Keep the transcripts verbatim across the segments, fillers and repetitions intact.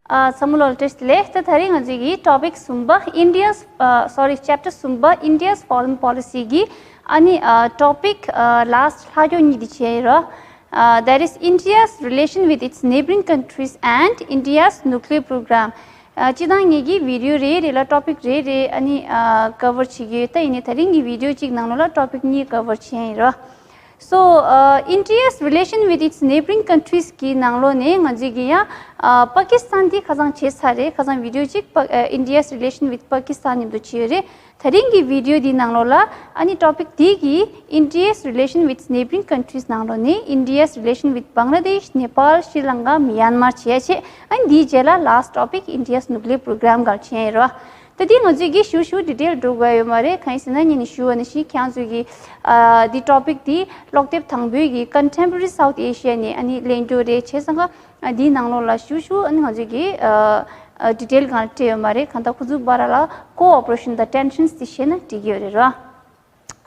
ཨ། ཚང་མ་ལ་བཀྲ་ཤིས་བདེ་ལེགས། ད་དེ་རིང་ང་ཚོའི་གི་topic གསུམ་པ་India's, ཨ། sorry, chapter གསུམ་པ་India's foreign policy གི་ཨ་ནི་ཨ་topic, ཨ། last ལྷག་ཀྱོག་གཉིས་དེ་བྱས་ཡིན་རོ། ཨ། that is India's relation with its neighboring countries and India's nuclear program. ཨ། སྤྱིར་བཏང་ངེད་ཀྱིས་video རེ་རེ་ལ་topic རེ་རེ་ཨ་ནི་ཨ་cover བྱེད་ཀྱི་ཡོད། ད་ཡིན་ནའི་དེ་རིང་གི་video གཅིག་ནང་ལོགས་ལ་topic གཉིས་cover བྱས་ཡིན་རོ། So, uh, India's relation with its neighboring countries གི་ནང་ལོགས་ནས་ང་ཚོས་ཀྱི་ཡང་ཨ་པ་ཀི་སི་ཐན་འདི་ཁ་སང་བྱས་ཚར་རེད། ཁ་སང་video གཅིག་པ་ཨ་India's relation with Pakistan མཉམ་དུ་བྱས་ཡོད་རེད། དེ་རིང་གི་video འདིའི་ནང་ལོགས་ལ་ཨ་ནི་topic འདི་གི་India's relation with neighboring countries ནང་ལོགས་ནས་India's relation with Bangladesh, Nepal, Sri Lanka, Myanmar བྱས་བྱས། ཨ་ནི་འདིའི་རྗེས་ལ་last topic India's nuclear program ག་རེ་བྱས་ཡིན་རོ། ད་འདི་ང་ཚོས་ཀྱི་ཞུ་ཞུ་detail འགྲོ་དགོས་ཡོད་མ་རེད། གང་ཡིན་ཟེར་ན་ངས་ནི་ཞུ་བ་ནང་བཞིན་ཁྱེད་ཚོས་ཀྱི་ཨ་འདི་topic འདི་ཀློག་དེབ་དང་པོའི་གི་Contemporary South Asia ནས་ཨ་ནི་ལེན་རྒྱུ་རེད། བྱས་ཙང་ཀ་ཨ་འདིའི་ནང་ལོགས་ལ་ཞུ་ཞུ་ཨ་ནི་ང་ཚོས་ཀྱི་ཨ་ཨ་detail གང་སྤྲད་ཡོད་མ་རེད། གང་ལྟར་ཁོ་ཚོའི་བར་ལ་cooperation དང་tensions དེ་བཤད་ན་འགྲིག་གི་ཡོད་རེད་རོ།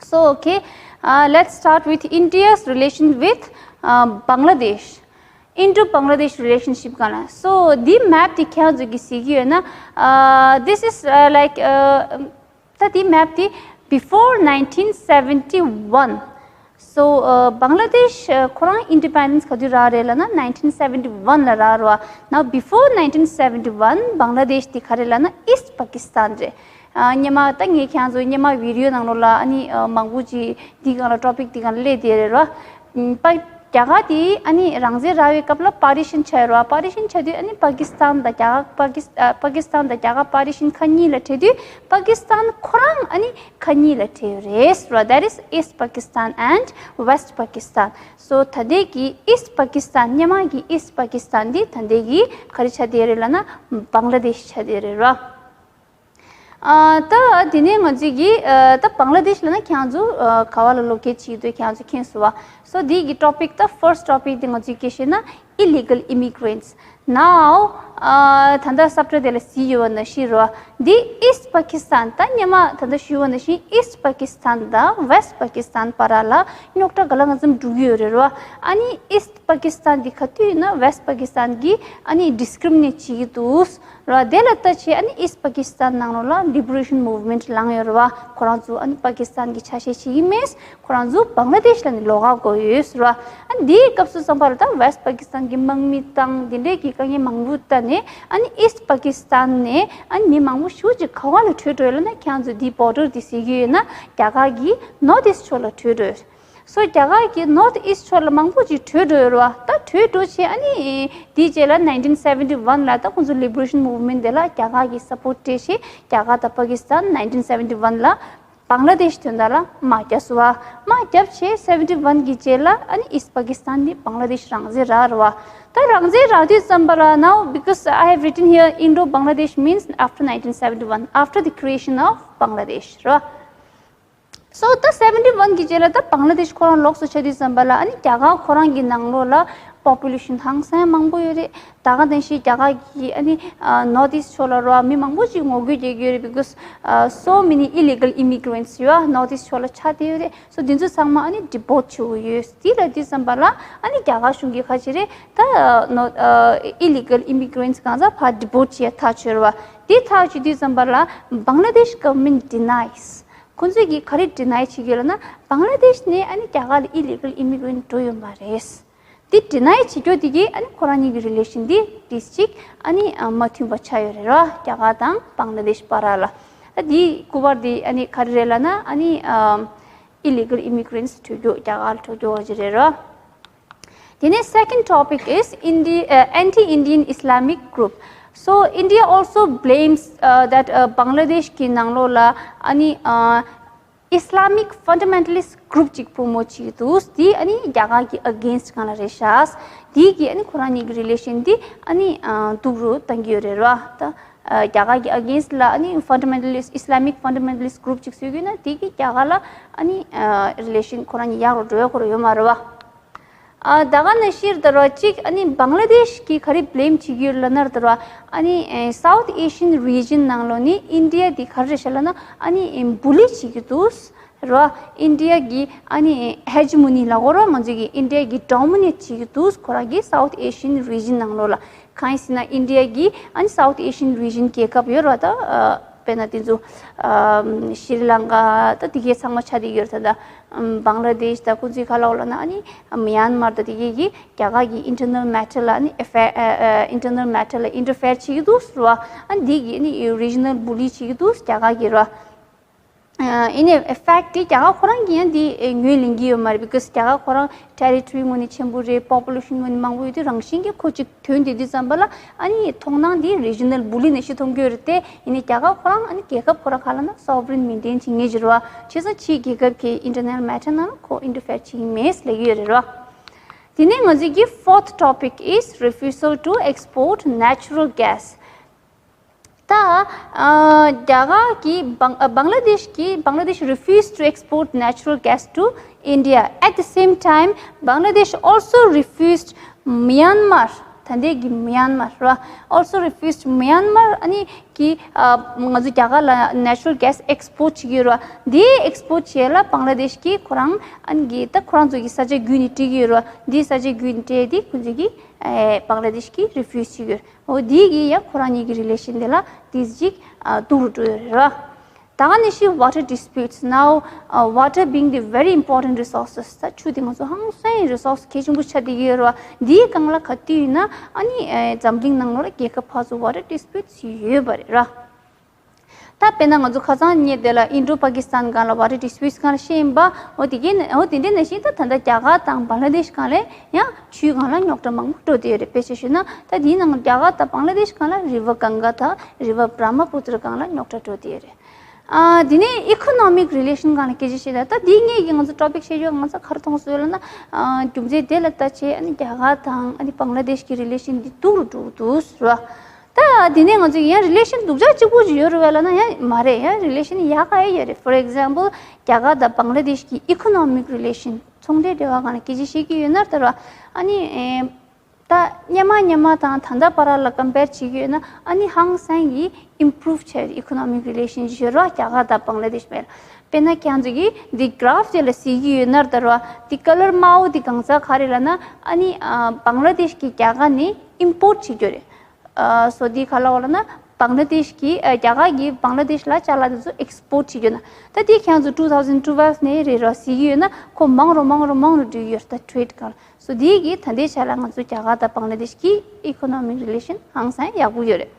So, okay, uh, let's start with India's relation with uh, Bangladesh. Indo-Bangladesh relationship ག་ལ། So, འདི་map འདི་ཁྱེད་ཚོས་ཀྱི་གཟིགས་ཀྱི་ཡོད་ན། Uh, this is uh, like uh, um, ད་འདི་map འདི་before nineteen seventy one. So, uh, Bangladesh uh, ཁོ་རང་independence ག་དུས་རག་རེད་ལབ་ན་nineteen seventy one ལ་རག་རེད་བ། Now, before nineteen seventy one Bangladesh འདི་ག་རེད་ལབ་ན་East Pakistan རེད། ཨ། སྔོན་མ་ད་ངས་ཁྱེད་ཚོ་སྔོན་མ་video ནང་ལོགས་ལ་ཨ་ནི་ཨ་མང་པོ་ཅིག་འདི་སྒང་ལ་topic འདི་སྒང་ལ་སླེབས་བསྡད་རེད་རོ། ཨ། པ་རྒྱ་གར་དེ་ཨ་ནི་རང་བཙན་རག་པའི་སྐབས་ལ་partition བྱས་རོ། partition བྱས་དུས་ཨ་ནི་པ་ཀི་སི་ཐན་དང་རྒྱ་གར། པ་ཀི་སི། ཨ། པ་ཀི་སི་ཐན་དང་རྒྱ་གར་partition ཁ་གཉིས་ལ་བྲལ་དུས་པ་ཀི་སི་ཐན་ཁོ་རང་ཨ་ནི་ཁ་གཉིས་ལ་བྲལ་ཡོད་རེད་རོ། That is East Pakistan and West Pakistan. So ད་ལྟའི་གི་East Pakistan སྔོན་མ་གི་East Pakistan འདི་ད་ལྟའི་གི་ག་རེ་ཆགས་བསྡད་རེད་ལབ་ན་Bangladesh ཆགས་བསྡད་རེད་རོ། ཨ། ད་དེ་ནས་ང་ཚོས་ཀྱི་ཨ་ད་Bangladesh ལབ་ན་ཁྱེད་ཚོ་ཨ་ག་བ་ལ་locate བྱེད་འདུག་ཁྱེད་ཚོ་མཁྱེན་སོང་བ། So འདི་གི་topic ད་first topic འདི་ང་ཚོས་ཀྱི་བཤད་ན་illegal immigrants. Now ཨ་ད་ལྟ་subtitle དེ་ལ་གཟིགས་ཡོད་པ་ནང་བཞིན་རོ། འདི་East Pakistan ད་སྔོན་མ་ད་ལྟ་ཞུས་པ་ནང་བཞིན་East Pakistan དང་West Pakistan བར་ལ་རྙོག་དྲ་ག་ལ་གང་འཚམ་འགྲོ་གི་ཡོད་རེད་རོ། ཨ་ནི་East Pakistan འདི་ག་དུས་ཡིན་ན་West Pakistan གི་ཨ་ནི་discriminate བྱེད་ཀྱི་འདུག་ར། དེ་ལ་ལྟ་བྱས་ཨ་ནི་East Pakistan ནང་ལོགས་ལ་liberation movement ལངས་ཡོད་རེད་བ། ཁོ་རང་ཚོ་ཨ་ནི་པ་ཀི་སི་ཐན་གྱི་ཆ་ཤས་བྱེད་ཀྱི་མེད། ཁོ་རང་ཚོ་Bangladesh ལ་ནི་ལོགས་ཀ་དགོས་ཡོད་ཟེར་བ། ཨ་ནི་དེའི་སྐབས་སུ་བསམ་པར་ད་West Pakistan གྱི་དམག་མི་བཏང་དེ་འདྲས་ཀྱི་དཀའ་ངལ་མང་པོ་ལྟ་ནས་ཨ་ནི་East Pakistan ནས་ཨ་ནི་མི་མང་པོ་ཞེ་ཅིག་ག་བ་ལ་བྲོས་འགྲོ་ཡོད་ལབ་ན་ཁྱེད་ཚོ་འདི་border འདི་གཟིགས་ཀྱི་ཡོད་ན་རྒྱ་གར་གྱི་North East ཕྱོགས་ལ་བྲོས་འགྲོ་ཡོད། So རྒྱ་གར་གྱི་North East ཕྱོགས་ལ་མང་པོ་ཅིག་བྲོས་འགྲོ་ཡོད་རེད་བ། ད་བྲོས་འགྲོ་བྱས་ཨ་ནི་དེའི་རྗེས་ལ་nineteen seventy one ལ་ད་ཁོང་ཚོ་liberation movement དེ་ལ་རྒྱ་གར་གྱི་support སྤྲད་བྱས་རྒྱ་གར་དང་པ་ཀི་སི་ཐན་nineteen seventy one ལ་Bangladesh དོན་དག་ལ་དམག་བརྒྱབ་སོང་བ། དམག་བརྒྱབ་བྱས་seventy one གྱི་རྗེས་ལ་ཨ་ནི་East Pakistan ནི་Bangladesh རང་བཙན་རག་རེད་བ། ད་རང་བཙན་རག་དུས་ཙམ་པ་ལ་now because I have written here Indo-Bangladesh means after nineteen seventy one, after the creation of Bangladesh རེད་བ། So ད་seventy one གི་རྗེས་ལ་ད་Bangladesh ཁོ་རང་ལོགས་སུ་ཆགས་དུས་ཙམ་པ་ལ་ཨ་ནི་རྒྱ་གར་ཁོ་རང་གི་ནང་ལོགས་ལ་population ཧང་སང་མང་པོ་ཡོད་རེད། ད་ག་ནང་བཞིན་རྒྱ་གར་གྱི་ཨ་ནི་North East ཕྱོགས་ལ་རོ་མི་མང་པོ་ཅིག་ངོ་རྒོལ་བྱེད་ཀྱི་ཡོད་རེད། Because so many illegal immigrants ཡོད་North East ཕྱོགས་ལ་ཆགས་བསྡད་ཡོད་རེད། So འདི་ཚོ་ཚང་མ་ཨ་ནི་deport བྱེད་དགོས་ཡོད། དེ་ལ་དུས་ཙམ་པ་ལ་ཨ་ནི་རྒྱ་གར་གཞུང་གིས་ག་བྱེད་རེད། ད་illegal immigrants གང་ཟག་ཕར་deport བྱེད་ཐག་ཆོད་རེད་བ། དེ་ཐག་ཆོད་དུས་ཙམ་པ་ལ་Bangladesh government denies. ཁོང་ཚོས་ཀྱིས་ག་རེ་deny བྱེད་ཀྱི་ཡོད་ལབ་ན་Bangladesh ནས་ཨ་ནི་རྒྱ་གར་ལ་illegal immigrant འགྲོ་ཡོད་མ་རེད། འདི་deny བྱེད་རྒྱུ་དེ་གིས་ཨ་ནི་ཁོ་རང་གཉིས་ཀྱི་relation འདི་ཏིས་ཅིག་ཨ་ནི་མ་མཐུན་པ་ཆགས་ཡོད་རེད་ར། རྒྱ་གར་དང་Bangladesh བར་ལ། ད་འདི་སྐུ་པར་འདི་ཨ་ནི་ག་རེ་རེད་ལབ་ན་ཨ་ནི་ཨམ་illegal immigrants འགྲོ་རྒྱུ་རྒྱ་གར་ལ་འགྲོ་རྒྱུ་བ་ཅིག་རེད་ར། དེ་ནས་second topic is Indi- uh, anti-Indian Islamic group. So India also blames uh, that uh, Bangladesh གི་ནང་ལོགས་ལ་ཨ་ནི་ཨ་Islamic fundamentalist group ཅིག་promote བྱེད་ཀྱི་འདུག་དེ་ཨ་ནི་རྒྱ་གར་གྱི་against སྒང་ལ་རེད་ཤག་དེ་གིས་ཨ་ནི་ཁོ་རང་གཉིས་ཀྱི་relation དེ་ཨ་ནི་ཨ་སྡུག་རུ་གཏང་གི་ཡོད་རེད་ར། ད་ཨ་རྒྱ་གར་གྱི་against ལ་ཨ་ནི་fundamentalist Islamic fundamentalist group ཅིག་བཟོས་ཀྱི་ཡོད་ན་དེ་གིས་རྒྱ་གར་ལ་ཨ་ནི་ཨ་relation ཁོ་རང་གཉིས་ཡག་རུ་འགྲོ་ཡ་ཁོ་རང་ཡོད་མ་རེད་བ། ཨ་ད་ག་ནང་བཞིན་རེད་ད་ར། གཅིག་ཨ་ནི་Bangladesh གིས་ག་རེ་blame བྱེད་ཀྱི་ཡོད་ལབ་ན་རེད་ད་ར། ཨ་ནི་ཨེ་South Asian region ནང་ལོགས་ནི་India འདི་ག་རེ་རེད་ཤག་ལབ་ན་ཨ་ནི་ཨེ་bully བྱེད་ཀྱི་འདུག་རེད་བ། ཨིན་ཌི་ཡ་གི་ཨ་ནི་ཧེ་ཇི་མོ་ནི་ལབ་དགོས་རེད་བ། ང་ཚོ་གི་ཨིན་ཌི་ཡ་གི་ཌོ་མི་ནེཊ་བྱེད་ཀྱི་འདུག་ཁོ་རང་གི་South Asian region ནང་ལོགས་ལ། གང་ཡིན་ཟེར་ན་ཨིན་ཌི་ཡ་གི་ཨ་ནི་South Asian region རྒྱལ་ཁབ་ཡོད་རེད་བ། ད་དཔེར་ན་དེ་ཚོ་ཤྲི་ལང་ཀ་ད་དེ་གའི་ཚང་མ་ཆ་དེ་ཡོད་རེད། ད་བང་ལ་དེཤ་ད་ཁོང་ཚོའི་ཁ་ལ་འོ་ལ་ན་ཨ་ནི་མི་ཡན་མར་ད་དེ་གའི་གི་རྒྱ་གར་གྱི་ཨིན་ཊར་ནལ་མེ་ཊར་ལ་ཨ་ནི་ཨེ་ཕེ་ཨ་ཨ་ཨིན་ཊར་ནལ་མེ་ཊར་ལ་ཨིན་ཊར་ཕེར་བྱེད་ཀྱི་འདུག་ཟེར་བ། ཨ་ནི་འདི་གི་ཨ་ནི་རི་ཇི་ནལ་བུ་ལི་བྱེད་ཀྱི་འདུག་རྒྱ་གར་གྱི་ར། ཨ་ནི་ཨེ་ཕེག་ཊི་དེ་རྒྱ་གར་ཁོ་རང་གིས་ཡང་འདི་ངོས་ལེན་གྱི་ཡོད་མ་རེད། བི་ཀོ་ཟི་རྒྱ་གར་ཁོ་རང་ཊེ་རི་ཊོ་རི་ངོས་ནས་ཆེན་པོ་རེད། པོ་པུ་ལེ་ཤན་ངོས་ནས་མང་པོ་ཡོད་དུས་རང་བཞིན་གྱིས་ཁོ་གཅིག་ཐོན་དེ་དུས་ཙམ་པ་ལ་ཨ་ནི་མཐོང་སྣང་འདི་རི་ཇི་ནལ་བུ་ལི་ནང་བཞིན་མཐོང་གི་ཡོད་རེད་དེ། ཡིན་ནའི་རྒྱ་གར་ཁོ་རང་ཨ་ནི་རྒྱལ་ཁབ་ཁོ་རང་ཁ་ལ་ན་སོ་ཝ་རིན་མེན་ཊེན་བྱེད་མཁན་ཅིག་རེད་བ། བྱས་ཙང་ཕྱིའི་རྒྱལ་ཁབ་ཀྱི་ཨིན་ཊར་ནལ་མེ་ཊར་ནང་ལ་ཁོ་ཨིན་ཊར་ཕེར་བྱེད་ཀྱི་མེད་ལབ་ཀྱི་ཡོད་རེད་ར། དེ་ནས་ང་ཚོའི་གི་fourth topic is refusal to export natural gas. ད་ཨ་རྒྱ་གར་གྱིས་བང་ཨ་བང་ལ་དེཤ་གིས་Bangladesh refused to export natural gas to India. At the same time, Bangladesh also refused Myanmar. ད་ལྟའི་གི་མི་ཡན་མར་ར། Also refused Myanmar. ཨ་ནི་གི་ཨ་ང་ཚོ་རྒྱ་གར་ལ་ནེ་ཅུ་རལ་གྷེ་སི་ཨེག་སི་པོར་ཊི་བྱེད་ཀྱི་ཡོད་ར། འདི་ཨེག་སི་པོར་ཊི་བྱེད་ལ་བང་ལ་དེཤ་གིས་ཁོ་རང་ཨ་ནི་གི་ད་ཁོ་རང་ཚོ་གི་ས་ཆ་བརྒྱུད་ནས་སྤྲད་ཀྱི་ཡོད་ར། འདི་ས་ཆ་བརྒྱུད་ནས་སྤྲད་དེ་ཁོ་ཚོ་གི་ཨེ་བང་ལ་དེཤ་གིས་རི་ཕུ་སི་བྱེད་ཀྱི་ཡོད་ར། འོ་འདི་གིས་ཡང་ཁོ་རང་གཉིས་ཀྱི་རི་ལེ་ཤན་དེ་ལ་ཏོག་ཙམ་ཅིག་ཨ་སྡུག་རུ་འགྲོ་ཡོད་རེད་ར། ད་ག་ནང་བཞིན་water disputes. Now, uh, water being the very important resources. ད་ཆུ་དེ་ང་ཚོ་ཧང་སང་རི་སོར་སི་གལ་ཆེན་པོ་ཆགས་བསྡད་ཀྱི་ཡོད་རེད་བ། འདིའི་སྒང་ལ་ག་དུས་ཡིན་ན་ཨ་ནི་ཨེ་འཛམ་གླིང་ནང་ལོགས་ལ་རྒྱལ་ཁབ་ཕར་ཚུར་water disputes ཡོད་པ་རེད་ར། ད་དཔེར་ན་ང་ཚོ་ཁ་སང་ཉིན་དེ་ལ་ཨིན་ཌོ་པ་ཀི་སི་ཐན་སྒང་ལ་water disputes སྒང་ལ་བཤད་ཡིན་པ། འོ་དེ་གའི་ནང་འོ་དེ་འདྲའི་ནང་བཞིན་ད་ད་ལྟ་རྒྱ་གར་དང་བང་ལ་དེཤ་སྒང་ལ་ཡང་ཆུའི་སྒང་ལ་རྙོག་དྲ་མང་པོ་འགྲོ་བསྡད་ཡོད་རེད། དཔེ་ཆ་ཞུས་ན་ད་དེའི་ནང་རྒྱ་གར་དང་བང་ལ་དེཤ་སྒང་ལ་རི་ཝར་གངྒཱ་དང་རི་ཝར་བྷ་ར་མ་པུ་ཏྲ་སྒང་ལ་རྙོག་དྲ་འགྲོ་བསྡད་ཡོད་རེད། ཨ་དེ་ནས་ཨི་ཀོ་ནོ་མིག་རི་ལེ་ཤན་སྒང་ལ་སྐད་ཆ་བཤད་ན། ད་དེ་ངས་ཀྱི་ང་ཚོ་ཊོ་པིག་བཤད་རྒྱུ་ང་ཚོ་ག་རེ་མཐོང་སོང་ལབ་ན། ཨ་རྒྱུ་མཚན་དེ་ལ་ལྟ་བྱས་ཨ་ནི་རྒྱ་གར་དང་ཨ་ནི་བང་ལ་དེཤ་གི་རི་ལེ་ཤན་འདི་སྡུག་རུ་འགྲོ་གི་འདུག་ཟེར་བ། ད་དེ་ནས་ང་ཚོ་ཡང་རི་ལེ་ཤན་སྡུག་ཅག་གཅིག་པོ་ཅིག་ཡོད་རེད་བས་ལབ་ན་ཡང་མ་རེད། ཡང་རི་ལེ་ཤན་ཡག་ག་ཡང་ཡོད་རེད། For example, རྒྱ་གར་དང་བང་ལ་དེཤ་གི་ཨི་ཀོ་ནོ་མིག་རི་ལེ་ཤན་ཚོང་འབྲེལ་འབྲེལ་བ་སྒང་ལ་སྐད་ཆ་བཤད་ཀྱི་ཡོད་ན་ལྟར་བ། ཨ་ནི་ཨེ་ད་སྔོན་མ་སྔོན་མ་དང་ད་ལྟ་བར་ལ་ཀམ་པེར་བྱེད་ཀྱི་ཡོད་ན་ཨ་ནི་ཧང་སང་གི་ཨིམ་པུ་རུབ་བྱས་ཨི་ཀོ་ནོ་མིག་རི་ལེ་ཤན་ཤིབ་ཡོད་རེད་བ། རྒྱ་གར་དང་བང་ལ་དེཤ་བར། དཔེར་ན་ཁྱེད་ཚོ་གིས་འདི་གྷ་ར་ཕ་དེ་ལ་གཟིགས་ཀྱི་ཡོད་ན་ལྟར་བ། འདི་ཀ་ལར་དམར་པོ་འདི་གང་ཟག་ག་རེ་ལབ་ན་ཨ་ནི་ཨ་བང་ལ་དེཤ་གིས་རྒྱ་གར་ནས་ཨིམ་པོར་བྱེད་ཀྱི་ཡོད་རེད། ཨ་སོ་འདི་ག་ལ་འོ་ལབ་ན་བང་ལ་དེཤ་གིས་ཨ་རྒྱ་གར་གྱིས་བང་ལ་དེཤ་ལ་ཅ་ལག་དེ་ཚོ་ཨེག་སི་པོར་ཊི་བྱེད་ཀྱི་ཡོད་ན། ད་འདི་ཁྱེད་ཚོ་two thousand twelve ནས་རེད་ར་གཟིགས་ཀྱི་ཡོད་ན་ཁོ་མང་རུ་མང་རུ་མང་རུ་འགྲོ་གི་ཡོད་རེད། ད་ཊེ་རེ་ཌི་སྒང་ལ། སོ་འདི་གིས་ད་ལྟའི་ཆ་ལ་ང་ཚོ་རྒྱ་གར་དང་བང་ལ་དེཤ་གི་ཨི་ཀོ་ནོ་མིག་རི་ལེ་ཤན་ཧང་སང་ཡག་པོ་ཡོད་རེད།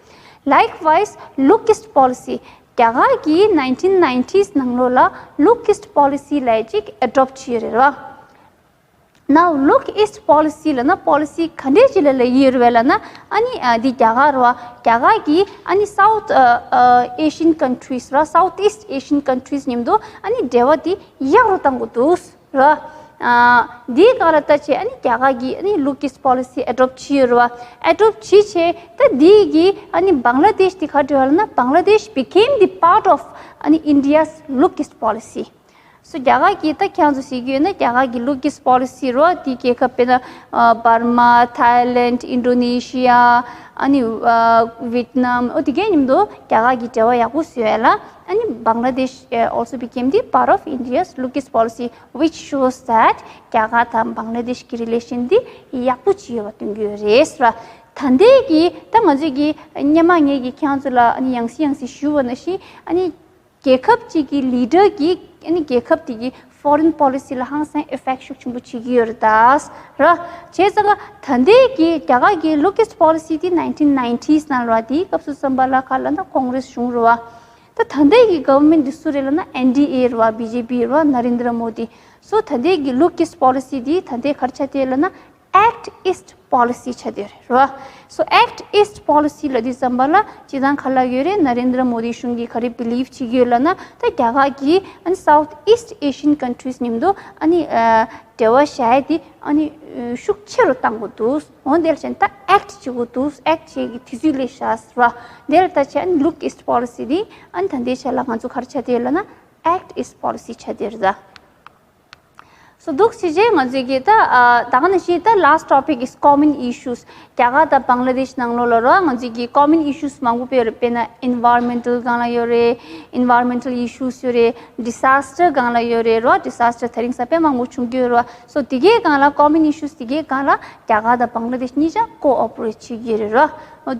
Likewise, Lukist policy. རྒྱ་གར་གྱིས་nineteen nineties ནང་ལོགས་ལ་ལུག་ཨིསྟ་པོ་ལི་སི་ལབ་ཅིག་ཨེ་ཌོབ་བྱས་ཡོད་རེད་བ། Now, Look East policy ལབ་ན་པོ་ལི་སི་ག་འདྲས་ཅིག་ལ་ལབ་ཀྱི་ཡོད་རེད་བས་ལབ་ན། ཨ་ནི་ཨ་འདི་རྒྱ་གར་རེད་བ། རྒྱ་གར་གྱིས་ཨ་ནི་South ཨ་ཨ་Asian countries ར་South East Asian countries མཉམ་དུ་ཨ་ནི་འབྲེལ་བ་འདི་ཡག་རུ་བཏང་དགོས་འདུག་ར། ཨ་འདིའི་སྒང་ལ་ལྟ་བྱས་ཨ་ནི་རྒྱ་གར་གྱིས་ཨ་ནི་ལུག་ཨིསྟ་པོ་ལི་སི་ཨེ་ཌོབ་བྱས་ཡོད་རེད་བ། ཨེ་ཌོབ་བྱས་བྱས་ད་འདི་གིས་ཨ་ནི་བང་ལ་དེཤ་འདི་ག་འདྲས་བ་ལབ་ན། Bangladesh became the part of ཨ་ནི་India's Look East policy. སོ་རྒྱ་གར་གྱིས་ད་ཁྱེད་ཚོ་གཟིགས་ཀྱི་ཡོད་ན་རྒྱ་གར་གྱི་ལུག་ཨིསྟ་པོ་ལི་སི་རོ། དེའི་རྒྱལ་ཁབ་དཔེར་ན་ཨ་འབར་མ། ཐའི་ལེནཌ། ཨིན་ཌོ་ནེ་ཤི་ཡ། ཨ་ནི་ཨ་ཝེད་ནམ། འོ་དེ་གའི་མཉམ་དུ་རྒྱ་གར་གྱིས་འབྲེལ་བ་ཡག་པོ་བཟོས་ཡོད་ལ། ཨ་ནི་Bangladesh ཨ་also became the part of India's Look East policy, which shows that རྒྱ་གར་དང་བང་ལ་དེཤ་གི་རི་ལེ་ཤན་འདི་ཡག་པོ་བྱས་ཡོད་པ་སྟོན་གྱི་ཡོད་རེད་ཟེར་བ། ད་ལྟའི་གི་ད་ང་ཚོས་ཀྱི་སྔོན་མ་ངས་ཀྱི་ཁྱེད་ཚོ་ལ་ཨ་ནི་ཡང་སེ་ཡང་སེ་ཞུས་པ་ནང་བཞིན། ཨ་ནི་རྒྱལ་ཁབ་ཅིག་གི་ལི་ཌར་གྱིས་ཨ་ནི་རྒྱལ་ཁབ་དེ་གི་ཕོ་རིན་པོ་ལི་སི་ལ་ཧང་སང་ཨེ་ཕེག་ཊི་ཤུགས་ཆེན་པོ་བྱེད་ཀྱི་ཡོད་རེད་ད། ར། བྱས་ཙང་ད་ལྟའི་གི་རྒྱ་གར་གྱི་ལུག་ཨིསྟ་པོ་ལི་སི་དེ་nineteen nineties ནང་ལ་དེའི་སྐབས་སུ་བསམ་པ་ལ་ག་ལབ་ན་ཀོང་རེ་སི་གཞུང་རེད་བ། ད་ད་ལྟའི་གི་གོ་ཝར་མེན་ཊི་དེ་སུ་རེད་ལབ་ན་ཨེན་ཌི་ཨེ་རེད་བ། བི་ཇེ་པི་རེད་བ། ན་རེན་དྲ་མོ་དི། སོ་ད་ལྟའི་གི་ལུག་ཨིསྟ་པོ་ལི་སི་དེ་ད་ལྟའི་ག་རེ་ཆགས་བསྡད་ལབ་ན། Act East policy ཆགས་བསྡད་རེད་བ། So Act East policy ལབ་དུས་ཙམ་པ་ལ་སྤྱིར་བཏང་ག་ལབ་ཡོད་རེད། ན་རེན་དྲ་མོ་དི་གཞུང་གིས་ག་རེ་བི་ལིབ་བྱེད་ཀྱི་ཡོད་ལབ་ན། ད་རྒྱ་གར་གྱིས་ཨ་ནི་South East Asian countries མཉམ་དུ་ཨ་ནི་ཨ་འབྲེལ་བ་བཞག་ཡས་དེ་ཨ་ནི་ཤུགས་ཆེ་རུ་བཏང་དགོས་འདུག་འོ་དེ་ལ་བྱས་ནས་ད་ཨེག་ཊི་བྱེད་དགོས་འདུག་ཨེག་ཊི་བྱེད་ཀྱི་དུས་ཚོད་སླེབས་ཤག་ཟེར་བ། དེ་ལ་ད་བྱས་ཨ་ནི་ལུག་ཨིསྟ་པོ་ལི་སི་དེ་ཨ་ནི་ད་ལྟའི་ཆ་ལ་ང་ཚོ་ག་རེ་ཆགས་བསྡད་ལབ་ན་Act East policy ཆགས་བསྡད་རེད་ད། སོ་འདུག་སེ་བྱས་ང་ཚོས་ཀྱི་ད་ཨ་ད་ག་ནང་བཞིན་ད་last topic is common issues. རྒྱ་གར་དང་བང་ལ་དེཤ་ནང་ལོགས་ལ་རོ། ང་ཚོས་ཀྱི་common issues མང་པོ་ཡོད་རེད། དཔེར་ན་environmental སྒང་ལ་ཡོད་རེད། environmental issues ཡོད་རེད། disaster སྒང་ལ་ཡོད་རེད་རོ། disaster དེ་རིང་སང་དཔེ་མང་པོ་བྱུང་གི་ཡོད་རོ། སོ་དེ་གའི་སྒང་ལ་common issues དེ་གའི་སྒང་ལ་རྒྱ་གར་དང་བང་ལ་དེཤ་གཉིས་ཆ་cooperate བྱེད་ཀྱི་ཡོད་རེད་རོ།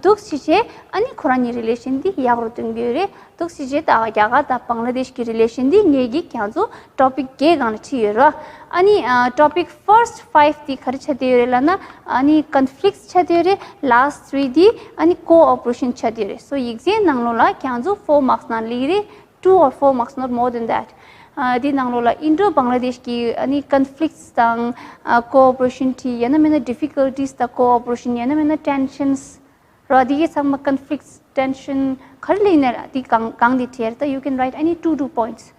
འདུག་སེ་བྱས་ཨ་ནི་ཁོ་རང་གཉིས་relation འདི་ཡག་རུ་གཏོང་གི་ཡོད་རེད། འདུག་སེ་བྱས་ད་རྒྱ་གར་དང་བང་ལ་དེཤ་གི་relation འདི་ངེད་ཀྱིས་ཁྱེད་ཚོ་topic བརྒྱད་སྒང་ལ་ཁྲིད་ཡོད་རོ། ཨ་ནི་ཨ་topic first five འདི་ག་རེ་ཆགས་བསྡད་ཡོད་རེད་ལབ་ན། ཨ་ནི་conflicts ཆགས་བསྡད་ཡོད་རེད། last three འདི་ཨ་ནི་cooperation ཆགས་བསྡད་ཡོད་རེད། སོ་ཡིག་ཚད་ནང་ལོགས་ལ་ཁྱེད་ཚོ་four marks ནང་སླེབས་རེད། Two or four marks, not more than that. ཨ་འདི་ནང་ལོགས་ལ་Indo Bangladesh གི་ཨ་ནི་conflicts དང་ཨ་cooperation ཁྲིད། ཡང་ན་མིན་ན་difficulties དང་cooperation། ཡང་ན་མིན་ན་tensions རོ། འདི་གའི་ཚང་མ་conflicts, tension ག་རེ་ལབ་ན་འདི་གང་གང་འདི་བྲིས་ད། You can write any two two points.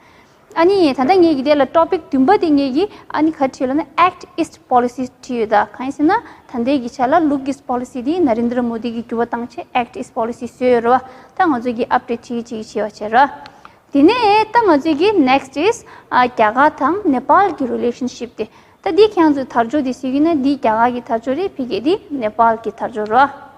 ཨ་ནི་ད་ལྟ་ངེད་ཀྱི་དེ་ལ་topic བདུན་པ་དེ་ངེད་ཀྱིས་ཨ་ནི་ག་རེ་བྲིས་ལབ་ན་Act East policy བྲིས་ཡོད། ད་གང་ཡིན་ཟེར་ན་ད་ལྟའི་གི་ཆ་ལ་Look East policy དེ་Narendra Modi གིས་འགྱུར་བ་བཏང་བྱས་Act East policy བཟོས་ཡོད་རེད་བ། ད་ང་ཚོ་གིས་update བྱེད་ཀྱི་བྱེད་ཀྱི་བྱེད་པ་བྱས་རེད་བ། དེ་ནས་ད་ང་ཚོས་ཀྱི་next is ཨ་རྒྱ་གར་དང་ནེ་པཱལ་གྱི་relationship དེ། ད་འདི་ཁྱེད་ཚོས་དར་ལྕོག་དེ་གཟིགས་ཡོད་ན་འདི་རྒྱ་གར་གྱི་དར་ལྕོག་རེད། ཕ་གི་འདི་ནེ་པཱལ་གྱི་དར་ལྕོག་རེད།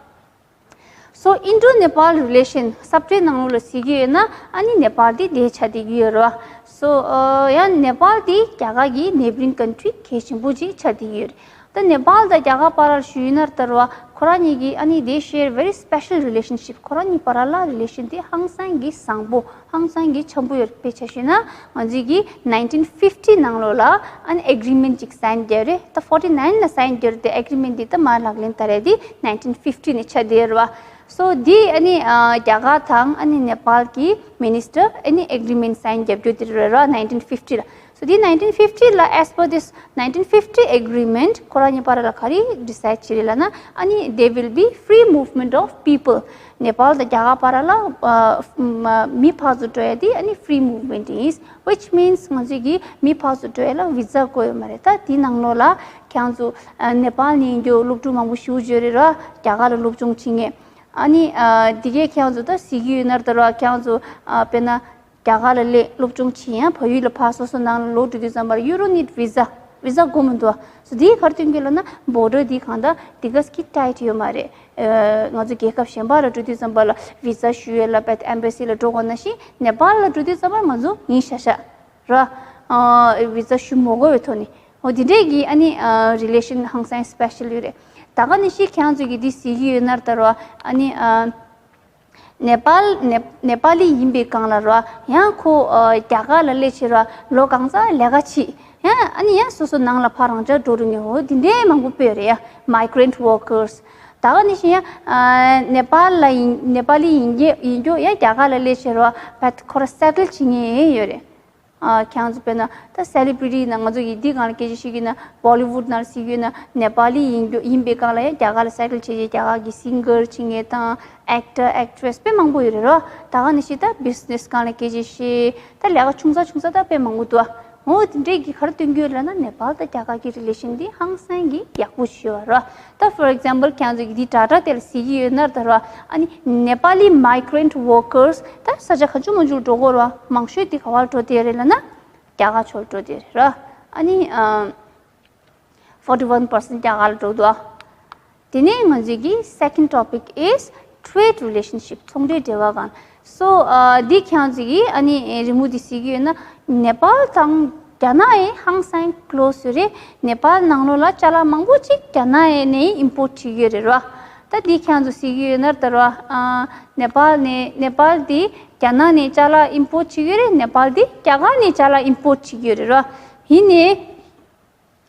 So Indo Nepal relation subject ནང་ལོགས་ལ་གཟིགས་ཡོད་ན་ཨ་ནི་ནེ་པཱལ་འདི་འདི་ཆགས་བསྡད་ཀྱི་ཡོད་རེད། So ཨ་ཡང་ནེ་པཱལ་འདི་རྒྱ་གར་གྱི་neighbouring country གལ་ཆེན་པོ་ཅིག་ཆགས་བསྡད་ཀྱི་ཡོད་རེད། ད་ནེ་པཱལ་དང་རྒྱ་གར་བར་ལ་ཞུས་ན་ལྟར་བ་ཁོ་རང་གཉིས་ཀྱི་ཨ་ནི་they share very special relationship. ཁོ་རང་གཉིས་བར་ལ་relation དེ་ཧང་སང་གི་བཟང་པོ་ཧང་སང་གི་འཆམ་པོ་ཡོད་རེད། དཔེ་ཆ་བཞག་ན་ང་ཚོས་ཀྱི་nineteen fifty ནང་ལོགས་ལ་ཨ་ནི་agreement ཅིག་sign བརྒྱབ་རེད། ད་forty nine ལ་sign བརྒྱབ་རེད། དེ་agreement དེ་ད་མར་ལག་ལེན་བསྟར་རེད། དེ་nineteen fifty ནས་ཆགས་བསྡད་རེད་བ། So དེ་ཨ་ནི་ཨ་རྒྱ་གར་དང་ཨ་ནི་ནེ་པཱལ་གྱི་minister ཨ་ནི་agreement sign བརྒྱབ་རྒྱུ་དེ་རེད་ར། nineteen fifty ལ། So དེ་nineteen fifty ལ་as per this nineteen fifty agreement ཁོ་རང་གཉིས་བར་ལ་ག་རེ་decide བྱས་རེད་ལབ་ན། ཨ་ནི་there will be free movement of people. ནེ་པཱལ་དང་རྒྱ་གར་བར་ལ་ཨ་མི་ཕར་ཚུར་འགྲོ་ཡ་དེ་ཨ་ནི་free movement is, which means ང་ཚོས་ཀྱི་མི་ཕར་ཚུར་འགྲོ་ཡ་ལ་visa དགོས་ཡོད་མ་རེད། ད་དེ་ནང་ལོགས་ལ་ཁྱེད་ཚོ་ནེ་པཱལ་ནས་ཡིན་རྒྱུ་སློབ་ཕྲུག་མང་པོ་ཞེ་པོ་ཅིག་ཡོད་རེད་ར། རྒྱ་གར་ལ་སློབ་སྦྱོང་བྱེད་མཁན། ཨ་ནི་ཨ་འདི་གས་ཁྱེད་ཚོ་ད་གཟིགས་ཀྱི་ཡོད་ན་ལྟར་བ། ཁྱེད་ཚོ་ཨ་དཔེར་ན་རྒྱ་གར་ལ་སླེབས་སློབ་སྦྱོང་བྱེད་ཡང་བལ་ཡུལ་ལ་ཕར་སོ་སོ་ནང་ལ་ལོག་འགྲོ་དུས་ཙམ་པར you don't need visa. Visa དགོས་མི་འདུག So འདིའི་ག་རེ་སྟོན་གྱི་ལབ་ན་border འདི་གང་ལྟར་འདི་ག་ཙམ་tight ཡོད་མ་རེད། ཨ་ང་ཚོ་རྒྱལ་ཁབ་གཞན་པ་ལ་འགྲོ་དུས་ཙམ་པ་ལ་visa ཞུ་ཡས་ལ་པད་embassy ལ་འགྲོ་དགོས་ན་བཞིན་ནེ་པཱལ་ལ་འགྲོ་དུས་ཙམ་པར་ང་ཚོ་ཡིན་ཤག་ཤག་ར། ཨ་visa ཞུ་མ་དགོས་པའི་ཐོག་ནས། འོ་དེ་འདྲས་ཀྱི་ཨ་ནི་ཨ་relation ཧང་སང་special ཡོད་རེད། ད་ག་ནང་བཞིན་ཁྱེད་ཚོས་ཀྱི་འདི་གཟིགས་ཀྱི་ཡོད་ན་ལྟར་བ། ཨ་ནི་ཨ་ནེ་པཱལ་ནེ་ནེ་པཱ་ལི་ཡིན་པའི་སྒང་ལ་ར་ཡང་ཁོ་ཨ་རྒྱ་གར་ལ་སླེབས་བྱས་ར་ལོ་གང་ཙམ་ལས་ཀ་བྱེད། ཡང་ཨ་ནི་ཡང་སོ་སོ་ནང་ལ་ཕར་རང་འཇགས་འགྲོ་རུ་ཉེ་འོ་དེ་འདྲས་མང་པོ་སྤེལ་རེད་ཡ། migrant workers། ད་ག་ནང་བཞིན་ཡང་ཨ་ནེ་པཱལ་ལ་ཡིན་ནེ་པཱ་ལི་ཡིན་གྱི་ཡིན་རྒྱུ་ཡང་རྒྱ་གར་ལ་སླེབས་བྱས་ར་བད་ཁོ་ར་settle བྱེད་མཁན་ཡོད་རེད། ཨ་ཁྱེད་ཚོ་དཔེར་ན་ད་celebrity ཡིན་ན་ང་ཚོ་ཡི་འདི་སྒང་ལ་སྐད་ཆ་བཤད་ཀྱི་ན་Bollywood ནང་ལ་གཟིགས་ཡོད་ན་ནེ་པཱ་ལི་ཡིན་རྒྱུ་ཡིན་པའི་སྒང་ལ་ཡང་རྒྱ་གར་ལ་settle བྱས་རྗེས་རྒྱ་གར་གྱི་singer བྱེད་མཁན་དང་actor actress དཔེ་མང་པོ་ཡོད་རེད་རོ། ད་ག་ནང་བཞིན་ད་business སྒང་ལ་སྐད་ཆ་བཤད་ད་ལས་ཀ་ཆུང་ཙག་ཆུང་ཙག་ད་དཔེ་མང་པོ་འདུག་འོ་དེ་འདྲས་ཀྱི་ག་རེ་སྟོན་གྱི་ཡོད་ལབ་ན་ནེ་པཱལ་དང་རྒྱ་གར་གྱི་relation འདི་ཧང་སང་གི་ཡག་པོ་ཞིག་ཡོད་རོ། ད་for example ཁྱེད་ཚོ་གི་འདི་དྲ་གྲགས་དེ་ལ་གཟིགས་ཀྱི་ཡོད་ན་ད་ར་ཨ་ནི་Nepali migrant workers ད་ས་ཆ་ག་ཅུ་མ་ཅུ་འགྲོ་གོ་ར་མང་ཤོས་དེ་ག་བར་འགྲོ་དེ་རེད་ལབ་ན་རྒྱ་གར་ཕྱོགས་འགྲོ་དེ་རེད་ར། ཨ་ནི་ཨ་forty one percent རྒྱ་གར་ལ་འགྲོ་འདུག་དེ་ནས་ང་ཚོའི་གི་second topic is trade relationship ཚོང་འབྲེལ་འབྲེལ་བ་སྒང་། So ཨ་འདི་ཁྱེད་ཚོ་གི་ཨ་ནི་རི་མོ་འདི་གཟིགས་ཀྱི་ཡོད་ན་ནེ་པཱལ་དང་རྒྱ་ནག་ཡི་ཧང་སང་close ཡོད་རེད། ནེ་པཱལ་ནང་ལོགས་ལ་ཅ་ལག་མང་པོ་ཅིག་རྒྱ་ནག་ཡི་ནས་import བྱེད་ཀྱི་ཡོད་རེད་ར། ད་འདི་ཁྱེད་ཚོ་གཟིགས་ཀྱི་ཡོད་ན་ད་ར་ཨ་ནེ་པཱལ་ནས་ནེ་པཱལ་འདི་རྒྱ་ནག་ནས་ཅ་ལག་import བྱེད་ཀྱི་ཡོད་རེད། ནེ་པཱལ་འདི་རྒྱ་གར་ནས་ཅ་ལག་import བྱེད་ཀྱི་ཡོད་རེད་ར། ཡིན་ནའི།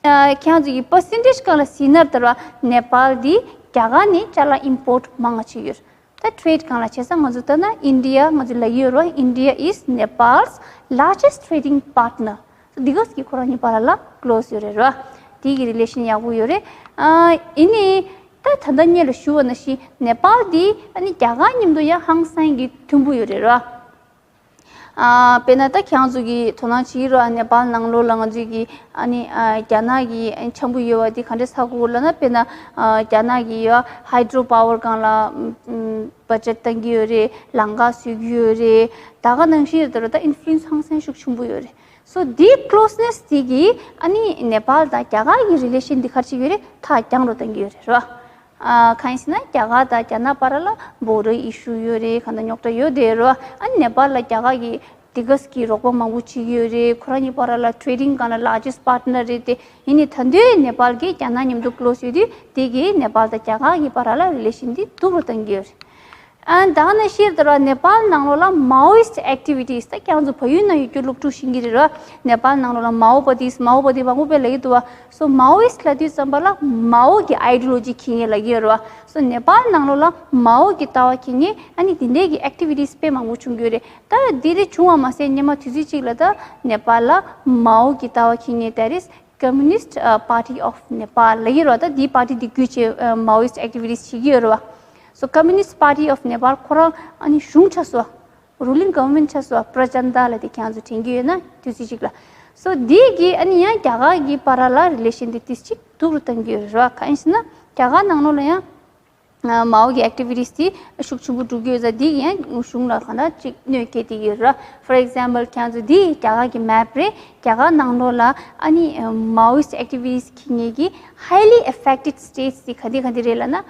ཨ་ཁྱེད་ཚོ་གི་percentage སྒང་ལ་གཟིགས་ན་ལྟར་བ་ནེ་པཱལ་འདི་རྒྱ་གར་ནས་ཅ་ལག་import མང་ང་བྱེད་ཡོད། ད་trade སྒང་ལ་བྱས་ཙང་ང་ཚོ་ལྟ་ན་India ང་ཚོ་ལབ་ཡོད་རོ། India is Nepal's largest trading partner. འདི་ག་ཟིག་ཁོ་རང་གཉིས་བར་ལ་close ཡོད་རེད་རོ། དེ་གི་relation ཡག་པོ་ཡོད་རེད། ཨ་ཡིན་ནའི་ད་ད་ལྟ་སྔོན་ལ་ཞུ་བ་ནང་བཞིན་ནེ་པཱལ་འདི་ཨ་ནི་རྒྱ་གར་མཉམ་དུ་ཡང་ཧང་སང་གི་མཐུན་པོ་ཡོད་རེད་རོ། ཨ་དཔེར་ན་ད་ཁྱེད་ཚོ་གིས་དོ་སྣང་བྱེད་ཀྱི་རེད་བ། ནེ་པཱལ་ནང་ལོགས་ལ་ང་ཚོས་ཀྱི་ཨ་ནི་ཨ་རྒྱ་ནག་གི་ཨ་ནི་འཆམ་པོ་ཡོད་པ་དེ་ག་འདྲས་ཧ་གོ་གི་ལབ་ན། དཔེར་ན་ཨ་རྒྱ་ནག་གི་ཡོད་hydro power སྒང་ལ་ཨམ་budget བཏང་གི་ཡོད་རེད། ལམ་ཁ་བཟོ་གི་ཡོད་རེད། ད་ག་ནང་བཞིན་རེད་དོ་ར། ད་influence ཧང་སང་ཤུགས་ཆེན་པོ་ཡོད་རེད། སོ་འདིའི་ཀློ་སི་ནེ་སི་འདི་གིས་ཨ་ནི་ནེ་པཱལ་དང་རྒྱ་གར་གྱི་རི་ལེ་ཤན་འདི་ག་རེ་བྱེད་ཀྱི་ཡོད་རེད། ཐག་རྒྱང་རུ་གཏོང་གི་ཡོད་རེད་རོ། ཨ་གང་ཡིན་ཟེར་ན་རྒྱ་གར་དང་རྒྱ་ནག་བར་ལ་བོར་ཌར་ཨི་ཤུ་ཡོད་རེད། གང་ལྟར་རྙོག་དྲ་ཡོད་དེ་རོ། ཨ་ནི་ནེ་པཱལ་ལ་རྒྱ་གར་གྱིས་དེ་ག་གི་རོགས་པ་མང་པོ་བྱེད་ཀྱི་ཡོད་རེད། ཁོ་རང་གཉིས་བར་ལ་ཊེ་རེ་ཌིང་སྒང་ལ་ལར་ཇེ་སི་ཊི་པཱར་ཊི་ནར་རེད་དེ། ཡིན་ནའི་ད་དུང་ནེ་པཱལ་གྱིས་རྒྱ་ནག་མཉམ་དུ་ཀློ་སི་ཡོད་དུས་དེ་གིས་ནེ་པཱལ་དང་རྒྱ་གར་གྱི་བར་ལ་རི་ལེ་ཤན་འདི་སྡུག་རུ་གཏོང་གི་ཡོད་རེད། ཨ་ད་ག་ནང་བཞིན་ད་ར་ནེ་པཱལ་ནང་ལོགས་ལ་མའོ་ཡིསི་ཊི་ཨེག་ཊི་བི་ཊི་སི། ད་ཁྱེད་རང་ཚོ་བལ་ཡུལ་ནང་ཡོད་རྒྱུ་སློབ་ཕྲུག་ཤེས་ཀྱི་རེད་ར། ནེ་པཱལ་ནང་ལོགས་ལ་མའོ་པ་ཏི་སི། མའོ་པ་ཏི་མང་པོ་དཔེ་ལབ་ཀྱི་འདུག་བ། སོ་མའོ་ཡིསི་ཊི་ལབ་དུས་ཙམ་པ་ལ་མའོ་གི་ཨའི་ཌི་ཡོ་ལོ་ཇི་འཁྱེར་མཁན་ལབ་ཀྱི་ཡོད་རེད་བ། སོ་ནེ་པཱལ་ནང་ལོགས་ལ་མའོ་གི་ལྟ་བ་འཁྱེར་མཁན་ཨ་ནི་དེ་འདྲའི་གི་ཨེག་ཊི་བི་ཊི་སི་དཔེ་མང་པོ་བྱུང་གི་ཡོད་རེད། ད་དེ་འདྲ་བྱུང་བ་མ་ཟད་སྔོན་མ་དུས་ཚོད་ཅིག་ལ་ད་ནེ་པཱལ་ལ་མའོ་གི་ལྟ་བ་འཁྱེར་མཁན་དེ་རེད། Communist Party of Nepal ལབ་ཀྱི་ཡོད་རེད་བ། ད་དེའི་པར་ཊི་དེ་བརྒྱུད་བྱས་མའོ་ཡིསི་ཊི་ཨེག་ཊི་བི་ཊི་སི་བྱེད་ཀྱི་ཡོད་རེད་བ། སོ་Communist Party of Nepal ཁོ་རང་ཨ་ནི་གཞུང་ཆགས་སོང་བ། རུ་ལིང་གྷ་ཝར་མེན་ཊི་ཆགས་སོང་བ། པྲ་ཅན་ཏཱ་ལབ་དེ་ཁྱེད་རང་ཚོ་དྲན་གྱི་ཡོད་ན་དུས་ཚོད་ཅིག་ལ། སོ་དེ་གིས་ཨ་ནི་ཡང་རྒྱ་གར་གྱི་བར་ལ་རི་ལེ་ཤན་དེ་ཏོག་ཙམ་སྡུག་རུ་གཏོང་གི་ཡོད་རེད་བ། གང་ཡིན་ཟེར་ན་རྒྱ་གར་ནང་ལོགས་ལ་ཡང་མའོ་གི་ཨེག་ཊི་བི་ཊི་སི་དེ་ཤུགས་ཆེན་པོ་འགྲོ་གི་ཡོད་ཙང་དེ་ཡང་གཞུང་ལ་གང་འདྲ་ཅིག་གནོད་སྐྱེལ་བསྡད་ཀྱི་ཡོད་རེད། For example ཁྱེད་ཚོ་འདི་རྒྱ་གར་གྱི་མེབ་རེད། རྒྱ་གར་ནང་ལོགས་ལ་ཨ་ནི་མའོ་ཡིསི་ཊི་ཨེག་ཊི་བི་ཊི་སི་འཁྱེར་མཁན་གྱི་highly affected states དེ་ག་འདི་ག་འདི་རེད་ལབ་ན།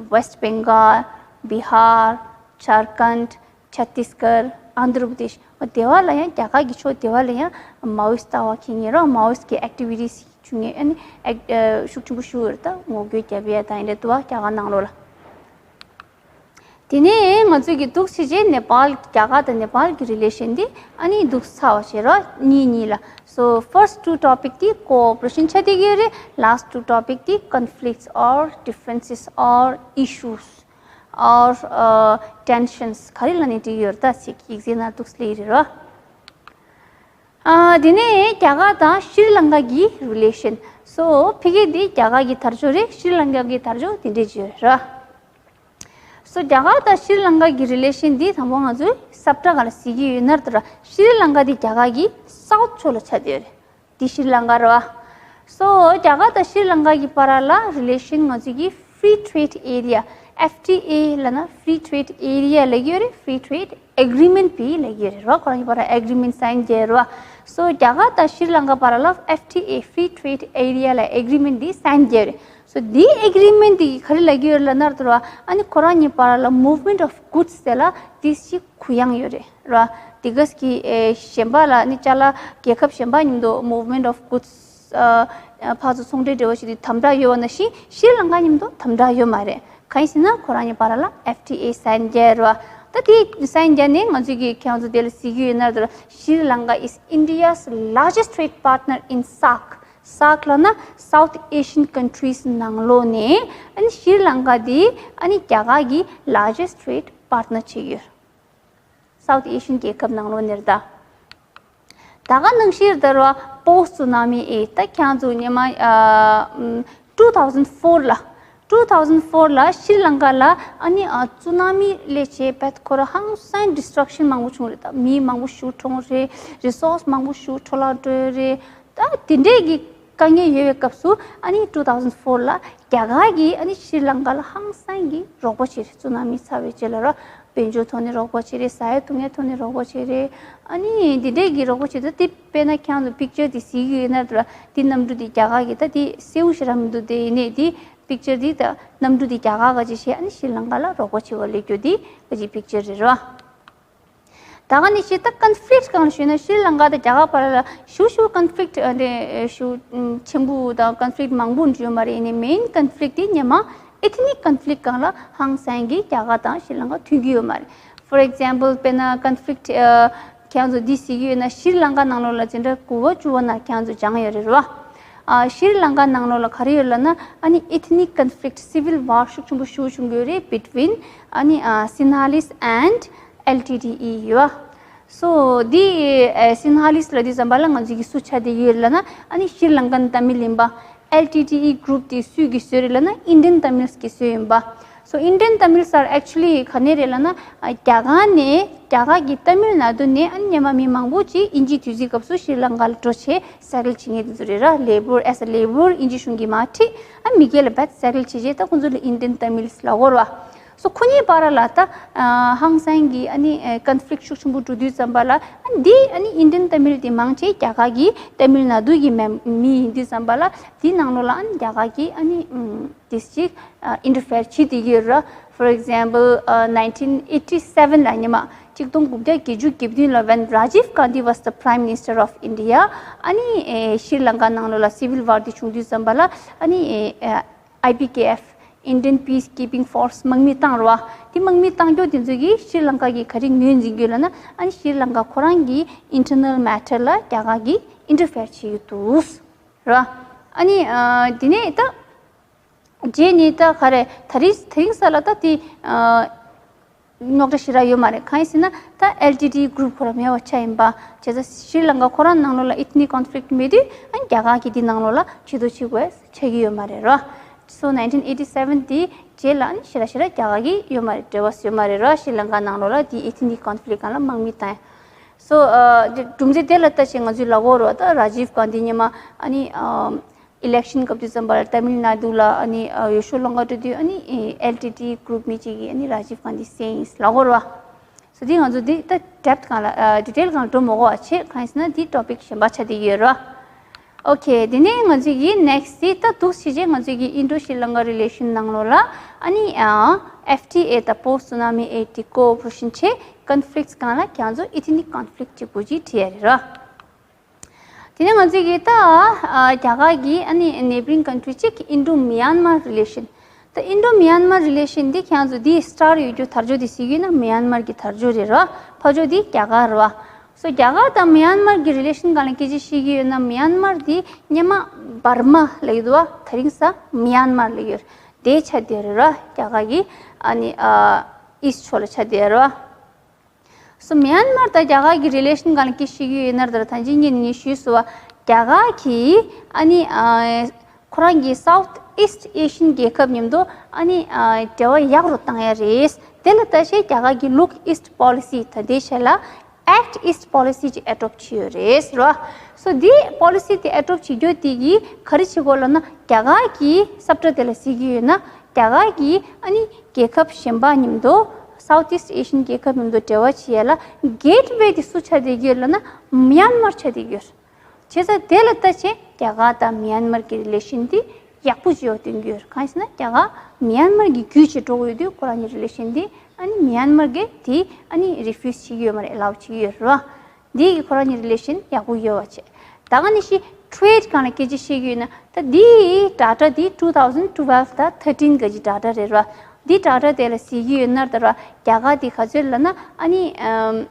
West Bengal, Bihar, Jharkhand, Chhattisgarh, Andhra Pradesh འོ་དེ་བ་ལ་ཡང་རྒྱ་གར་གྱི་ཕྱོགས་དེ་བ་ལ་ཡང་མའོ་ཡིསི་ཊི་ལྟ་བ་འཁྱེར་མཁན་རེད། མའོ་ཡིསི་ཊི་གི་ཨེག་ཊི་བི་ཊི་སི་བྱུང་ངེས་ཨ་ནི་ཨེག་ཨ་ཤུགས་ཆེན་པོ་ཞུ་བར་ད་ངོ་རྒོལ་རྒྱབ་ཡ་དང་ཡིན་རེད་འདུག་བ་རྒྱ་གར་ནང་ལོགས་ལ། དེ་ནས་ང་ཚོས་ཀྱི་འདུག་སེ་བྱས་ནེ་པཱལ་རྒྱ་གར་དང་ནེ་པཱལ་གྱི་རི་ལེ་ཤན་འདི་ཨ་ནི་འདུག་ཚར་བ་བྱས་རོགས་གཉིས་གཉིས་ལ། So first two topic དེ་ཀོ་ཨོ་པ་རེ་ཤན་ཆགས་བསྡད་ཀྱི་ཡོད་རེད། Last two topic དེ་conflicts or differences or issues or uh, tensions ག་རེ་ལབ་ནས་བྲིས་ཡོད་རེད་ད་ཟེར་གྱི་ཡིག་ཚད་ནང་འདུག་སེ་སླེབས་ཡོད་རེད་རོ། ཨ་དེ་ནས་རྒྱ་གར་དང་ཤྲི་ལང་ཀ་གི་རི་ལེ་ཤན། སོ་ཕ་གི་འདི་རྒྱ་གར་གྱི་དར་ལྕོག་རེད། ཤྲི་ལང་ཀ་གི་དར་ལྕོག་དེ་འདྲས་ཅིག་ཡོད་རེད། སོ་རྒྱ་གར་དང་ཤྲི་ལང་ཀ་གི་རི་ལེ་ཤན་འདི་དང་པོ་ང་ཚོས་ས་བཀྲ་སྒང་ལ་གཟིགས་ཀྱི་ཡོད་ན་ད་ར་ཤྲི་ལང་ཀ་འདི་རྒྱ་གར་གྱི་སའུ་ཐི་ཕྱོགས་ལ་ཆགས་བསྡད་ཡོད་རེད། འདི་ཤྲི་ལང་ཀ་རེད་བ། སོ་རྒྱ་གར་དང་ཤྲི་ལང་ཀ་གི་བར་ལ་རི་ལེ་ཤན་ང་ཚོས་ཀྱི་Free Trade Area F T A ལབ་ན་Free Trade Area ལབ་ཀྱི་ཡོད་རེད། Free Trade Agreement བི་ལབ་ཀྱི་ཡོད་རེད་རོ། ཁོ་རང་གཉིས་བར་ཨེ་གྷི་རི་མེན་ཊི་སའིན་བྱས་རོ། སོ་རྒྱ་གར་དང་ཤྲི་ལང་ཀ་བར་ལ་F T A Free Trade Area ལ་ཨེ་གྷི་རི་མེན་ཊི་འདི་སའིན་བྱས་རེད། སོ་འདིའི་ཨེ་གྷི་རི་མེན་ཊི་འདི་ག་རེ་ལབ་ཀྱི་ཡོད་ལབ་ན་རོ། ཨ་ནི་ཁོ་རང་གཉིས་བར་ལ་Movement of Goods ཟེར་ལ་དེ་ཞིག་གུ་ཡངས་ཡོད་རེད་རོ། དེ་ག་གི་ཨེ་གཞན་པ་ལ་ནི་ཅ་ལག་རྒྱལ་ཁབ་གཞན་པ་མཉམ་དུ་Movement of Goods ཨ་ཕར་ཚུར་ཚོང་འབྲེལ་འབྲེལ་བ་ཞིག་དེ་དམ་དྲག་ཡོད་པ་ནང་བཞིན་ཤྲི་ལང་ཀ་མཉམ་དུ་དམ་དྲག་ཡོད་མ་རེད། གང་ཡིན་ཟེར་ན་ཁོ་རང་གཉིས་བར་ལ་F T A སའིན་བྱས་རེད་བ། ད་དེ་སའིན་བྱས་ནས་ང་ཚོས་ཀྱི་ཁྱེད་རང་ཚོ་དེ་ལ་གཟིགས་ཀྱི་ཡོད་ན་རེད། Sri Lanka is India's largest trade partner in SAARC. SAARC ལབ་ན་South Asian Countries ནང་ལོགས་ནས་ཨ་ནི་ཤྲི་ལང་ཀ་དེ་ཨ་ནི་རྒྱ་གར་གྱི་largest trade partner བྱེད་ཀྱི་ཡོད། South Asian རྒྱལ་ཁབ་ནང་ལོགས་ནས་རེད་ད། ད་ག་ནང་བཞིན་རེད་ད་རོ། Post tsunami aid ད་ཁྱེད་ཚོ་སྔོན་མ་ཨ་ཨམ་two thousand four ལ། two thousand four ལ་ཤྲི་ལང་ཀ་ལ་ཨ་ནི་ཨ་ཙུ་ན་མི་སླེབས་བྱས་བད་ཁོ་ར་ཧང་སང་destruction མང་པོ་བྱུང་རེད་ད། མི་མང་པོ་ཞིག་གྲོངས་རེད། Resource མང་པོ་ཞིག་འཕྲོ་བརླག་འགྲོ་རེད། ད་དེ་འདྲས་ཀྱི་དཀའ་ངལ་ཡོད་པའི་སྐབས་སུ་ཨ་ནི་two thousand four ལ་རྒྱ་གར་གྱིས་ཨ་ནི་ཤྲི་ལང་ཀ་ལ་ཧང་སང་གི་རོགས་པ་བྱས་རེད། ཙུ་ན་མི་ཚ་བའི་རྗེས་ལ་ར་དཔལ་འབྱོར་ཐོག་ནས་རོགས་པ་བྱས་རེད། ཟ་ཡ་འཐུང་ཡའི་ཐོག་ནས་རོགས་པ་བྱས་རེད། ཨ་ནི་འདི་འདྲས་ཀྱི་རོགས་པ་བྱས་ད་དེ་དཔེར་ན་ཁྱེད་ཚོ་picture དེ་གཟིགས་ཀྱི་ཡོད་ན་ར་དེ་གནམ་གྲུ་དེ་རྒྱ་གར་གྱི་ད་དེ་གསལ་པོ་ཞེ་དྲག་མི་འདུག་དེ་ཡིན་ནའི་དེ་picture དེ་ད་གནམ་གྲུ་དེ་རྒྱ་གར་ག་ཅིག་བྱས་ཨ་ནི་ཤྲི་ལང་ཀ་ལ་རོགས་པ་བྱེད་པ་སླེབས་རྒྱུ་དེ་ག་ཅིག་picture རེད་ར། ད་ག་ནི་ཤི་ད་conflict སྒང་ལ་ཞུས་ན་ཤྲི་ལང་ཀ་དང་རྒྱ་གར་བར་ལ་ཞུ་ཞུ་conflict ཨ་འདྲ་ཞུ་ཆེན་པོ་དང་conflict མང་པོ་འདྲ་ཡོད་མ་རེད། ཡིན་ནའི་main conflict དེ་སྔོན་མ་ethnic conflict སྒང་ལ་ཧང་སང་གི་རྒྱ་གར་དང་ཤྲི་ལང་ཀ་མཐུན་གྱི་ཡོད་མ་རེད། For example དཔེར་ན་conflict ཨ་ཁྱེད་ཚོ་འདི་གཟིགས་ཀྱི་ཡོད་ན་ཤྲི་ལང་ཀ་ནང་ལོགས་ལ་འཛིན་གྲྭ་དགུ་པ་བཅུ་པ་ནང་ཁྱེད་ཚོ་སྦྱངས་ཡོད་རེད་རོ། ཨ་ཤྲི་ལང་ཀ་ནང་ལོགས་ལ་ག་རེ་ཡོད་ལབ་ན་ཨ་ནི་ethnic conflict civil war ཤུགས་ཆེན་པོ་ཞེ་པོ་བྱུང་གི་ཡོད་རེད། Between ཨ་ནི་ཨ་Sinhalese and L T T E ཡོད། So འདི་ཨ་Sinhalese ལབ་དུས་ཙམ་པ་ལ་ང་ཚོས་ཀྱི་སུ་ཆགས་བསྡད་ཡོད་ལབ་ན་ཨ་ནི་ཤྲི་ལང་ཀན་ཏ་མིལ་ཡིན་པ། L T T E group དེ་སུས་ཀྱིས་བཟོས་རེད་ལབ་ན་Indian Tamils གིས་བཟོས་ཡིན་པ། So Indian Tamils are actually ག་ནས་རེད་ལབ་ན་ཨ་རྒྱ་གར་ནས་རྒྱ་གར་གྱི་ཏ་མིལ་ནཱ་ཌུ་ནས་ཨ་ནི་སྔོན་མ་མི་མང་པོ་ཅིག་དབྱིན་ཇིའི་དུས་ཚོད་སྐབས་སུ་ཤྲི་ལང་ཀ་ལ་འགྲོ་བྱས་སེ་ཊལ་བྱེད་མཁན་དེ་ཚོ་རེད་ར། ལེ་བོར་as a labour དབྱིན་ཇི་གཞུང་གིས་མར་ཁྲིད་ཨ་མི་སྒེར་ལ་བད་སེ་ཊལ་བྱས་བྱས་ད་ཁོང་ཚོ་ལ་Indian Tamils ལབ་ཀྱི་ཡོད་རེད་བ། སོ་ཁོ་གཉིས་བར་ལ་ད་ཧང་སང་གི་ཨ་ནི་ཀོན་ཕི་ལིག་ཤུགས་ཆེན་པོ་འགྲོ་དུས་ཙམ་པ་ལ་ཨ་ནི་འདི་ཨ་ནི་ཨིན་ཌི་ཡན་ཏ་མིལ་དེ་མང་ཆེ་རྒྱ་གར་གི་ཏ་མིལ་ནཱ་ཌུ་གི་མི་མི་ཡིན་དུས་ཙམ་པ་ལ་དེའི་ནང་ལོགས་ལ་ཨ་ནི་རྒྱ་གར་གི་ཨ་ནི་ཨམ་དེ་ཅིག་ཨ་ཨིན་ཊར་ཕི་ཡར་བྱེད་དེ་ཡོད་ར། For example, uh, nineteen eighty seven ལ་ཉི་མ་གཅིག་སྟོང་དགུ་བརྒྱ་བརྒྱད་ཅུ་གྱ་བདུན་ལ་when Rajiv Gandhi was the Prime Minister of India, ཨ་ནི་ཨེ་ཤྲི་ལང་ཀ་ནང་ལོགས་ལ་སི་བིལ་ཝར་དེ་བྱུང་དུས་ཙམ་པ་ལ་ཨ་ནི་ཨེ་ཨ་ཨའི་པི་ཀེ་ཨེཕ་Indian Peacekeeping Force དམག་མི་བཏང་ར་བ། དེ་དམག་མི་བཏང་རྒྱུ་དེ་ཚོ་གིས་ཤྲི་ལང་ཀ་གི་ག་རེ་ངོས་འཛིན་རྒྱུ་ལབ་ན་ཨ་ནི་ཤྲི་ལང་ཀ་ཁོ་རང་གི་ཨིན་ཊར་ནལ་མེ་ཊར་ལ་རྒྱ་གར་གིས་ཨིན་ཊར་ཕི་ཡར་བྱེད་ཀྱི་འདུག་ར། ཨ་ནི་ཨ་དེ་ནས་ད་རྗེས་ནས་ད་ག་རེ་ད་རིང་ད་རིང་ས་ལ་ད་དེ་ཨ་རྙོག་དྲ་ཞེ་དྲག་ཡོད་མ་རེད། གང་ཡིན་ཟེར་ན་ད་ཨེལ་ཊི་ཊི་གུ་རུབ་ཁོ་རང་མེད་པ་ཆགས་ཡིན་པ། བྱས་ཙང་ཤྲི་ལང་ཀ་ཁོ་རང་ནང་ལོགས་ལ་ཨེཐ་ནིག་ཀོན་ཕི་ལིག་མེད་དུས་ཨ་ནི་རྒྱ་གར་གྱིས་དེ་ནང་ལོགས་ལ་ཆེ་མཐོང་བྱེད་དགོས་ཆགས་ཀྱི་ཡོད་མ་རེད་ར། སོ་ནའིན་ཊིན་ཨེ་ཊི་སེ་ཝེན་དེ་རྗེས་ལ་ཨ་ནི་ཞེ་དྲག་ཞེ་དྲག་རྒྱ་གར་གྱིས་ཡོད་མ་རེད། འབྲེལ་བ་ཡོད་མ་རེད་ར། ཤྲི་ལང་ཀ་ནང་ལོགས་ལ་དེ་ཨེཐ་ནིག་ཀོན་ཕི་ལིག་སྒང་ལ་དམག་མི་བཏང་ཡ། སོ་ཨ་དེ་གྲུབ་འབྲས་དེ་ལ་ལྟ་བྱས་ང་ཚོས་ལབ་དགོས་རེད་བ། ད་ར་ཇིབ་གྷན་དྷི་ཉི་མ་ཨ་ནི་ཨ་ཨི་ལེག་ཤན་སྐབས་དུས་ཙམ་པ་ལ་ཏ་མིལ་ནཱ་ཌུ་ལ་ཨ་ནི་ཨ་འོས་ཤོག་སློང་ག་འགྲོ་དུས་ཨ་ནི་ཨེལ་ཊི་ཊི་གུ་རུབ་མི་གཅིག་གིས་ཨ་ནི་ར་ཇིབ་གྷན་དྷི་བསད་ཡིན་ལབ་དགོས་རེད་བ། སོ་དེ་ང་ཚོ་འདི་ད་ཌེབ་ཐི་སྒང་ལ་ཨ་ཌི་ཊེལ་སྒང་ལ་འགྲོ་མི་དགོས་པ་བྱས། གང་ཡིན་ཟེར་ན་དེ་ཊོ་པིག་གཞན་པ་ཆགས་བསྡད་ཡོད་རེད་བ། ཨོ་ཁེ། དེ་ནས་ང་ཚོས་ཀྱི་ནེག་སི་དེ་ད་འདུག་སེ་བྱས་ང་ཚོས་ཀྱི་ཨིན་ཌོ་ཤྲི་ལང་ཀ་རི་ལེ་ཤན་ནང་ལོགས་ལ་ཨ་ནི་ཨ་ཨེཕ་ཊི་ཨེ་དང་པོ་སུ་ན་མི་ཨེ་ཌི་ཀོ་ཨོ་པ་རེ་ཤན་བྱས། ཀོན་ཕི་ལིག་སྒང་ལ་ཁྱེད་ཚོ་ཨེཐ་ནིག་ཀོན་ཕི་ལིག་གཅིག་པུ་ཅིག་བྲིས་ཡ་རེད་ར། དེ་ནས་ང་ཚོས་ཀྱི་ད་ཨ་རྒྱ་གར་གྱི་ཨ་ནི་ནེ་བྷ་རིང་ཀོན་ཊི་རི་གཅིག་ཨིན་ཌོ་མི་ཡན་མར་རི་ལེ་ཤན། ད་ཨིན་ཌོ་མི་ཡན་མར་རི་ལེ་ཤན་འདི་ཁྱེད་ཚོ་འདི་སི་ཊར་ཡོད་རྒྱུ་དར་ལྕོག་འདི་གཟིགས་ཡོད་ན་མི་ཡན་མར་གྱི་དར་ལྕོག་རེད་ར། ཕར་ཕྱོགས་འདི་རྒྱ་གར་རེད་བ། སོ་རྒྱ་གར་དང་མི་ཡན་མར་གྱི་རི་ལེ་ཤན་སྒང་ལ་སྐད་ཆ་བཤད་ཀྱི་ཡོད་ན་མི་ཡན་མར་འདི་སྔོན་མ་འབར་མ་ལབ་ཀྱི་འདུག་བ། དེ་རིང་ས་མི་ཡན་མར་ལབ་ཀྱི་ཡོད་རེད། དེ་ཆགས་བསྡད་རེད་ར། རྒྱ་གར་གྱི་ཨ་ནི་ཨ་ཨིསཊ་ཕྱོགས་ལ་ཆགས་བསྡད་རེད་བ། སོ་མི་ཡན་མར་དང་རྒྱ་གར་གྱི་རི་ལེ་ཤན་སྒང་ལ་སྐད་ཆ་བཤད་ཀྱི་ཡོད་ན་ད་ད་ཅི་ངས་ངས་ཞུས་སོང་བ། རྒྱ་གར་གྱིས་ཨ་ནི་ཨ་ཁོ་རང་གི་སའུཐ་ཨིསཊ་ཨེ་ཤི་ཡན་རྒྱལ་ཁབ་མཉམ་དུ་ཨ་ནི་ཨ་འབྲེལ་བ་ཡག་རུ་བཏང་ཡ་རེད། དེ་ལ་ལྟ་བྱས་རྒྱ་གར་གྱི་ལུག་ཨིསཊ་པོ་ལི་སི་ད་ལྟའི་ཆ་ལ་ཨེག་ཊི་ཨིསཊ་པོ་ལི་སི་ཅིག་ཨེ་ཌོབ་བྱས་ཡོད་རེད་ཟེར་བ། སོ་འདི་པོ་ལི་སི་དེ་ཨེ་ཌོབ་བྱེད་རྒྱུ་དེ་གིས་ག་རེ་བྱེད་དགོས་ལབ་ན་རྒྱ་གར་གྱི་ས་བཀྲ་དེ་ལ་གཟིགས་ཀྱི་ཡོད་ན། རྒྱ་གར་གྱིས་ཨ་ནི་རྒྱལ་ཁབ་གཞན་པ་མཉམ་དུ་སའུཐ་ཨིསཊ་ཨེ་ཤི་ཡན་རྒྱལ་ཁབ་མཉམ་དུ་འབྲེལ་བ་བྱེད་ཡ་ལ་གེ་ཊི་ཝེ་དེ་སུ་ཆགས་བསྡད་ཀྱི་ཡོད་ལབ་ན་མི་ཡན་མར་ཆགས་བསྡད་ཀྱི་ཡོད་རེད། བྱས་ཙང་དེ་ལ་ལྟ་བྱས་རྒྱ་གར་དང་མི་ཡན་མར་གྱི་རི་ལེ་ཤན་དེ་ཡག་པོ་བྱེད་ཡོད་སྟོན་གྱི་ཡོད་རེད། གང་ཡིན་ཟེར་ན་རྒྱ་གར་མི་ཡན་མར་གྱི་བརྒྱུད་བྱས་འགྲོ་གི་ཡོད་དུས་ཁོ་རང་གཉིས་རི་ལེ་ཤན་དེ་ཨ་ནི་མི་ཡན་མར་གྱིས་དེ་ཨ་ནི་རི་ཕིའུ་སི་བྱེད་ཀྱི་ཡོད་མ་རེད། ཨེ་ལའུ་བྱེད་ཀྱི་ཡོད་རེད་བ། འདི་གིས་ཁོ་རང་གཉིས་རི་ལེ་ཤན་ཡག་པོ་ཡོད་པ་བྱས། ད་ག་ནང་བཞིན་ཊེ་རེ་ཌི་སྒང་ལ་སྐད་ཆ་བཤད་ཀྱི་ཡོད་ན་ད་འདི་ཌེ་ཊ་འདི་two thousand twelve དང་thirteen ག་གི་ཌེ་ཊ་རེད་བ། འདི་ཌེ་ཊ་དེ་ལ་གཟིགས་ཀྱི་ཡོད་ན་ད་ར་རྒྱ་གར་དེ་ག་ཚོད་ལབ་ན་ཨ་ནི་ཨམ་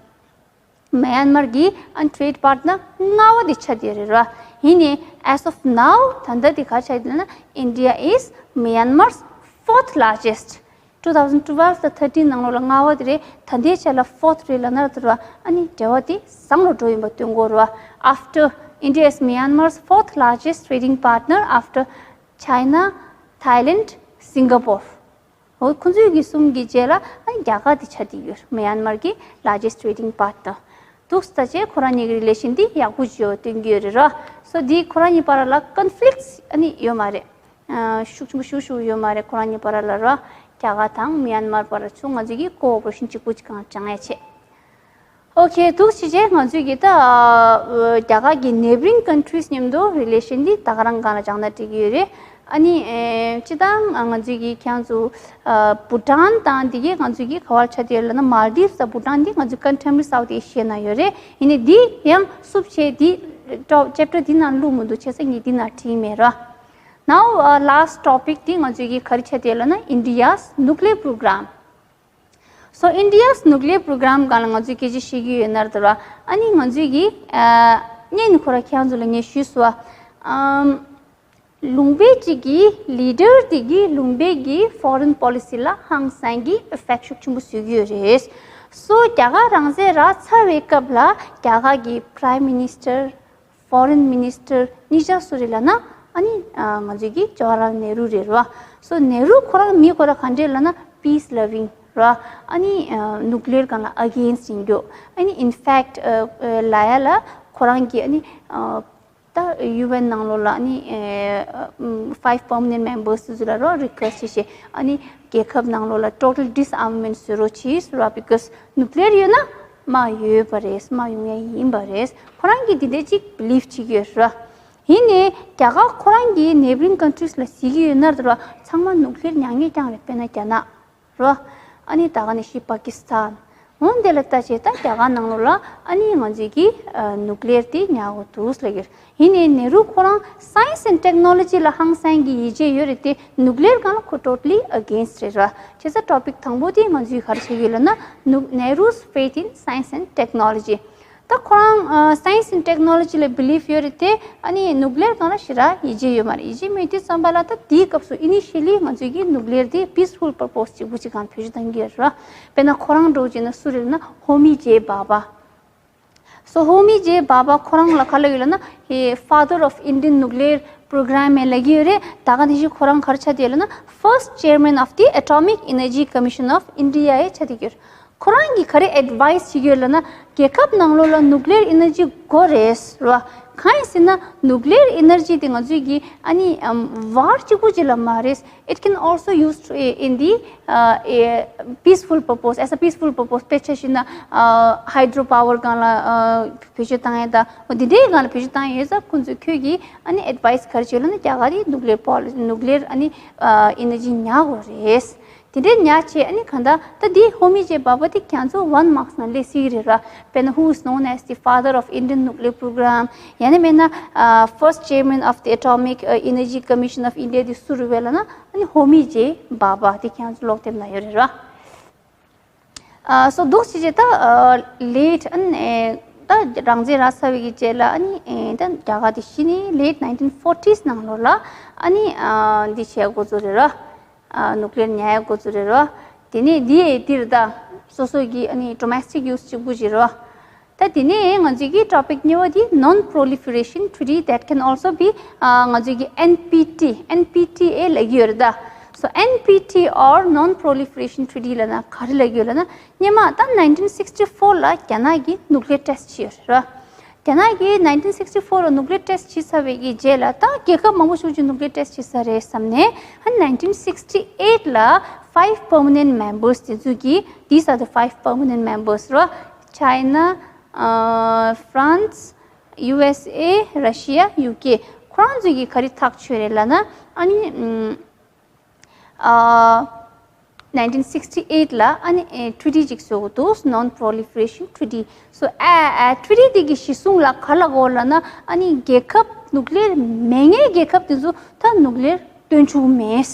མི་ཡན་མར་གྱི་ཨ་ནི་ཊེ་རེ་ཌི་པཱར་ཊི་ནར་ལྔ་པ་དེ་ཆགས་བསྡད་རེད་བ། ཡིན་ནའི་as of now ད་ལྟ་དེ་ག་ཆགས་བསྡད་ལབ་ན། India is Myanmar's fourth largest. two thousand twelve དང་thirteen ནང་ལོགས་ལ་ལྔ་པ་དེ་རེད། ད་ལྟའི་ཆ་ལ་ཕོར་ཐི་རེད་ལབ་ན་ར་དེ་ར་ཨ་ནི་འབྲེལ་བ་དེ་བཟང་རུ་འགྲོ་ཡིན་པ་སྟོན་གྱི་ཡོད་རེད་བ། After India is Myanmar's fourth largest trading partner after China, Thailand, Singapore. འོ་ཁོང་ཚོའི་གི་གསུམ་གྱི་རྗེས་ལ་ཨ་ནི་རྒྱ་གར་དེ་ཆགས་བསྡད་ཡོད་རེད། མི་ཡན་མར་གྱི་largest trading partner འདུག་སེ་ད་བྱས་ཁོ་རང་གཉིས་ཀྱི་རི་ལེ་ཤན་དེ་ཡག་པོ་བྱས་པ་སྟོན་གྱི་ཡོད་རེད་ར། སོ་དེ་ཁོ་རང་གཉིས་བར་ལ་ཀོན་ཕི་ལིག་ཨ་ནི་ཡོད་མ་རེད། ཤུགས་ཆེན་པོ་ཞེ་པོ་ཞེ་པོ་ཡོད་མ་རེད། ཁོ་རང་གཉིས་བར་ལ་ར། རྒྱ་གར་དང་མི་ཡན་མར་བར་ཚུར་ང་ཚོས་ཀྱི་ཀོ་ཨོ་པ་རེ་ཤན་གཅིག་པུ་གཅིག་སྒང་སྦྱང་ཡ་བྱས། ཨོ་ཁེ། འདུག་སེ་བྱས་ང་ཚོས་ཀྱི་ད་རྒྱ་གར་གྱི་ནེ་བྷ་རིང་ཀོན་ཊི་རིས་མཉམ་དུ་རི་ལེ་ཤན་འདི་ད་ག་རང་སྒང་ལ་སྦྱང་ན་འགྲིག་གི་ཡོད་རེད། ཨ་ནི་སྤྱིར་བཏང་ང་ཚོས་ཀྱི་ཁྱེད་ཚོ་བྷུ་ཊན་དང་འདི་གས་ང་ཚོས་ཀྱི་ག་བར་ཆགས་བསྡད་ཡོད་ལབ་ན། མལ་དིབ་དང་བྷུ་ཊན་འདི་ང་ཚོའི་ཀོན་ཊེམ་པ་རི་སའུཐ་ཨེ་ཤི་ཡའི་ནང་ཡོད་རེད། ཡིན་ནའི་འདི་ཡང་སུབ་བྱས་འདི་ཊོ་ཅེབ་ཊར་འདི་ནང་བླུགས་མི་འདུག་བྱས་ཙང་ངས་འདི་ནང་བྲིས་མེད་ར། Now, uh, last topic དེ་ང་ཚོས་ཀྱི་ག་རེ་བྱས་ཏེ་ལབ་ན། India's nuclear program. So India's nuclear program སྒང་ལ་ང་ཚོས་སྐད་ཆ་བཤད་ཀྱི་ཡོད་ན་ར་དེ་ར། ཨ་ནི་ང་ཚོས་ཀྱི་ཨ་ནི་ཁོ་ར་ཁྱེད་ཚོ་ལ་ངས་ཞུས་སོང་བ། ཨམ་ལུང་པའི་གཅིག་གི་ལི་ཌར་དེ་གིས་ལུང་པའི་གི་ཕོ་རེན་པོ་ལི་སི་ལ་ཧང་སང་གི་ཨི་ཕེག་ཊི་ཤུགས་ཆེན་པོ་བཟོས་ཀྱི་ཡོད་རེད། སོ་རྒྱ་གར་རང་བཙན་རག་ཚར་བའི་སྐབས་ལ་རྒྱ་གར་གྱི་Prime Minister, Foreign Minister གཉིས་ཆ་སུ་རེད་ལབ་ན། ཨ་ནི་ང་ཚོའི་གི་ཇོ་ཧར་ལཱལ་ནེ་རུ་རེད་ར། སོ་ནེ་རུ་ཁོ་རང་མི་ཁོ་རང་ག་འདྲས་ལབ་ན་peace loving ར། ཨ་ནི་ནུ་ཀི་ལི་ཡར་སྒང་ལ་ཨ་གེན་སི་ཊི་ཡིན་རྒྱུ། ཨ་ནི་in fact ལབ་ཡ་ལ་ཁོ་རང་གི་ཨ་ནི་ ད་ཡུ་ཨེན་ནང་ལོགས་ལ་ཨ་ནི་ཨེ་ཨམ་five permanent members ཚོ་ལ་རོ་རི་ཀུ་ཨེ་སི་ཊི་བྱས་བྱས། ཨ་ནི་རྒྱལ་ཁབ་ནང་ལོགས་ལ་total disarmament བཟོ་རོགས་བྱེད་ཟེར་བ། because nuclear ཡོད་ན་དམག་ཡོད་པ་རེད། དམག་ཡོང་ཡ་ཡིན་པ་རེད། ཁོ་རང་གིས་འདི་འདྲ་ཅིག་believe བྱེད་ཀྱི་ཡོད་རེད། ཡིན་ནའི་རྒྱ་གར་ཁོ་རང་གི་neighbouring countries ལ་གཟིགས་ཀྱི་ཡོད་ན་རེད་བ། ཚང་མ་nuclear ཉར་མཁན་རྐྱང་རེད། དཔེར་ན་རྒྱ་ནག་རོ། ཨ་ནི་ད་ག་ནང་བཞིན་པ་ཀི་སི་ཐན། འོ་འདི་ལ་ལྟ་བྱས་ད་རྒྱ་གར་ནང་ལོགས་ལ་ཨ་ནི་ང་ཚོས་ཀྱི་ཨ་nuclear དེ་ཉར་དགོས་འདུག་ལབ་ཀྱི་ཡོད། ཡིན་ནའི་ནེ་རུ་ཁོ་རང་science and technology ལ་ཧང་སང་གི་ཡིད་ཆེས་ཡོད་རེད་དེ། nuclear སྒང་ལ་ཁོ་totally against རེད་ར། བྱས་ཙང་topic དང་པོ་དེ་ང་ཚོས་ག་རེ་བྱེད་ཀྱི་ཡོད་ལབ་ན། Nu- Nehru's faith in science and technology. ད་ཁོ་རང་ཨ་science and technology ལ་believe ཡོད་རེད་དེ། ཨ་ནི་nuclear སྒང་ལ་ཞེ་དྲག་ཡིད་ཆེས་ཡོད་མ་རེད། ཡིད་ཆེས་མེད་དུས་ཙམ་པ་ལ། ད་དེའི་སྐབས་སུ་initially ང་ཚོས་ཀྱི་nuclear དེ་peaceful purpose གཅིག་པུ་གཅིག་སྒང་བེད་སྤྱོད་གཏང་གི་ཡོད་རེད་ར། དཔེར་ན་ཁོ་རང་འདྲ་བོ་བྱས་ན་སུ་རེད་ལབ་ན་Homi J Bhabha. So Homi J Bhabha ཁོ་རང་ལ་ག་ལབ་ཡོད་ལབ་ན། he father of Indian nuclear program ལབ་ཀྱི་ཡོད་རེད། ད་ག་ནང་བཞིན་ཁོ་རང་ག་རེ་ཆགས་བསྡད་ཡོད་ལབ་ན། first chairman of the Atomic Energy Commission of India ཡང་ཆགས་བསྡད་ཀྱི་ཡོད་རེད། ཁོ་རང་གིས་ག་རེ་advice བྱེད་ཀྱི་ཡོད་ལབ་ན། རྒྱལ་ཁབ་ནང་ལོགས་ལ་nuclear energy དགོས་རེད་ར། གང་ཡིན་ཟེར་ན་nuclear energy དེ་ང་ཚོས་ཀྱི་ཨ་ནི་ཨམ་war གཅིག་པུ་གཅིག་ལ་མ་རེད། It can also used to, in the uh, a peaceful purpose, as a peaceful purpose. དཔེ་ཆ་བཞག་ན་ཨ་hydro power སྒང་ལ་ཨ་བེད་སྤྱོད་བཏང་ཡ་དང་། འོ་འདི་འདྲའི་སྒང་ལ་བེད་སྤྱོད་བཏང་ཡ་ཡོད་ཙང་། ཁོང་ཚོས་ཁྱོད་ཀྱིས་ཨ་ནི་advice ག་རེ་བྱེད་ལབ་ན། རྒྱ་གར་གྱིས་nuclear power, nuclear ཨ་ནི་ཨ་energy ཉར་དགོས་རེད། དེ་འདྲའི་ཉར་བྱས་ཨ་ནི་གང་ལྟར་ད་འདི་Homi J Bhabha དེ་ཁྱེད་ཚོ་one marks ནང་སླེབས་སྲིད་ཀྱི་རེད་ར། དཔེར་ན་who is known as the father of Indian nuclear program. ཡང་ན་མིན་ན་ཨ་first chairman of the Atomic uh, Energy Commission of India དེ་སུ་རེད་པས་ལབ་ན། ཨ་ནི་Homi J Bhabha དེ་ཁྱེད་ཚོ་ཀློག་དེབ་ནང་ཡོད་རེད་ར། ཨ་so འདུག་བྱས་བྱས་ད་ཨ་late ཨ་ནི་ཨེ་ད་རང་བཙན་རག་ཚར་བའི་གི་རྗེས་ལ་ཨ་ནི་ཨེ་ད་རྒྱ་གར་དེ་གཞི་ནས་late nineteen forties ནང་ལོགས་ལ་ཨ་ནི་ཨ་འདི་བྱས་འགོ་བཙུགས་རེད་ར། ཨ་nuclear ཉར་ཡ་འགོ་བཙུགས་རེད་ར། དེ་ནས་འདི་ཡི་འདིར་ད་སོ་སོ་གི་ཨ་ནི་domestic use གཅིག་པུ་བྱེད་ར། ད་དེ་ནས་ང་ཚོའི་གི་topic གཉིས་པ་དེ་Non-Proliferation Treaty, that can also be ཨ་ང་ཚོའི་གི་N P T, N P T A ལབ་ཀྱི་ཡོད་རེད་ད། So N P T or Non-Proliferation Treaty ལབ་ན་ག་རེ་ལབ་ཀྱི་ཡོད་ལབ་ན། སྔོན་མ་ད་nineteen sixty four ལ་རྒྱ་ནག་གིས་nuclear test བྱས་ཡོད་རེད་ར། རྒྱ་ནག་གིས་nineteen sixty four ལ་nuclear test བྱས་ཚར་བའི་གི་རྗེས་ལ། ད་རྒྱལ་ཁབ་མང་པོ་ཞིག་གིས་nuclear test བྱས་ཚར་རེད་བསམ་ནས། ཨ་nineteen sixty eight ལ་five permanent members དེ་ཚོ་གིས། These are the five permanent members ར། China, uh, France, U S A, Russia, U K. ཁོ་རང་ཚོ་གིས་ག་རེ་ཐག་ཆོད་རེད་ལབ་ན། ཨ་ནི་ཨམ་ཨ་nineteen sixty eight ལ་ཨ་ནི་ཨེ་treaty ཅིག་བཟོ་དགོས་འདུག Non-Proliferation Treaty. So ཨ་ཨ་treaty དེ་གི་གཞི་བཟུང་ལ་ག་རེ་ལབ་ཀྱི་ཡོད་ལབ་ན། ཨ་ནི་རྒྱལ་ཁབ་nuclear མེད་མཁན་རྒྱལ་ཁབ་དེ་ཚོ་ད་nuclear བཏོན་བཅུག་མེད།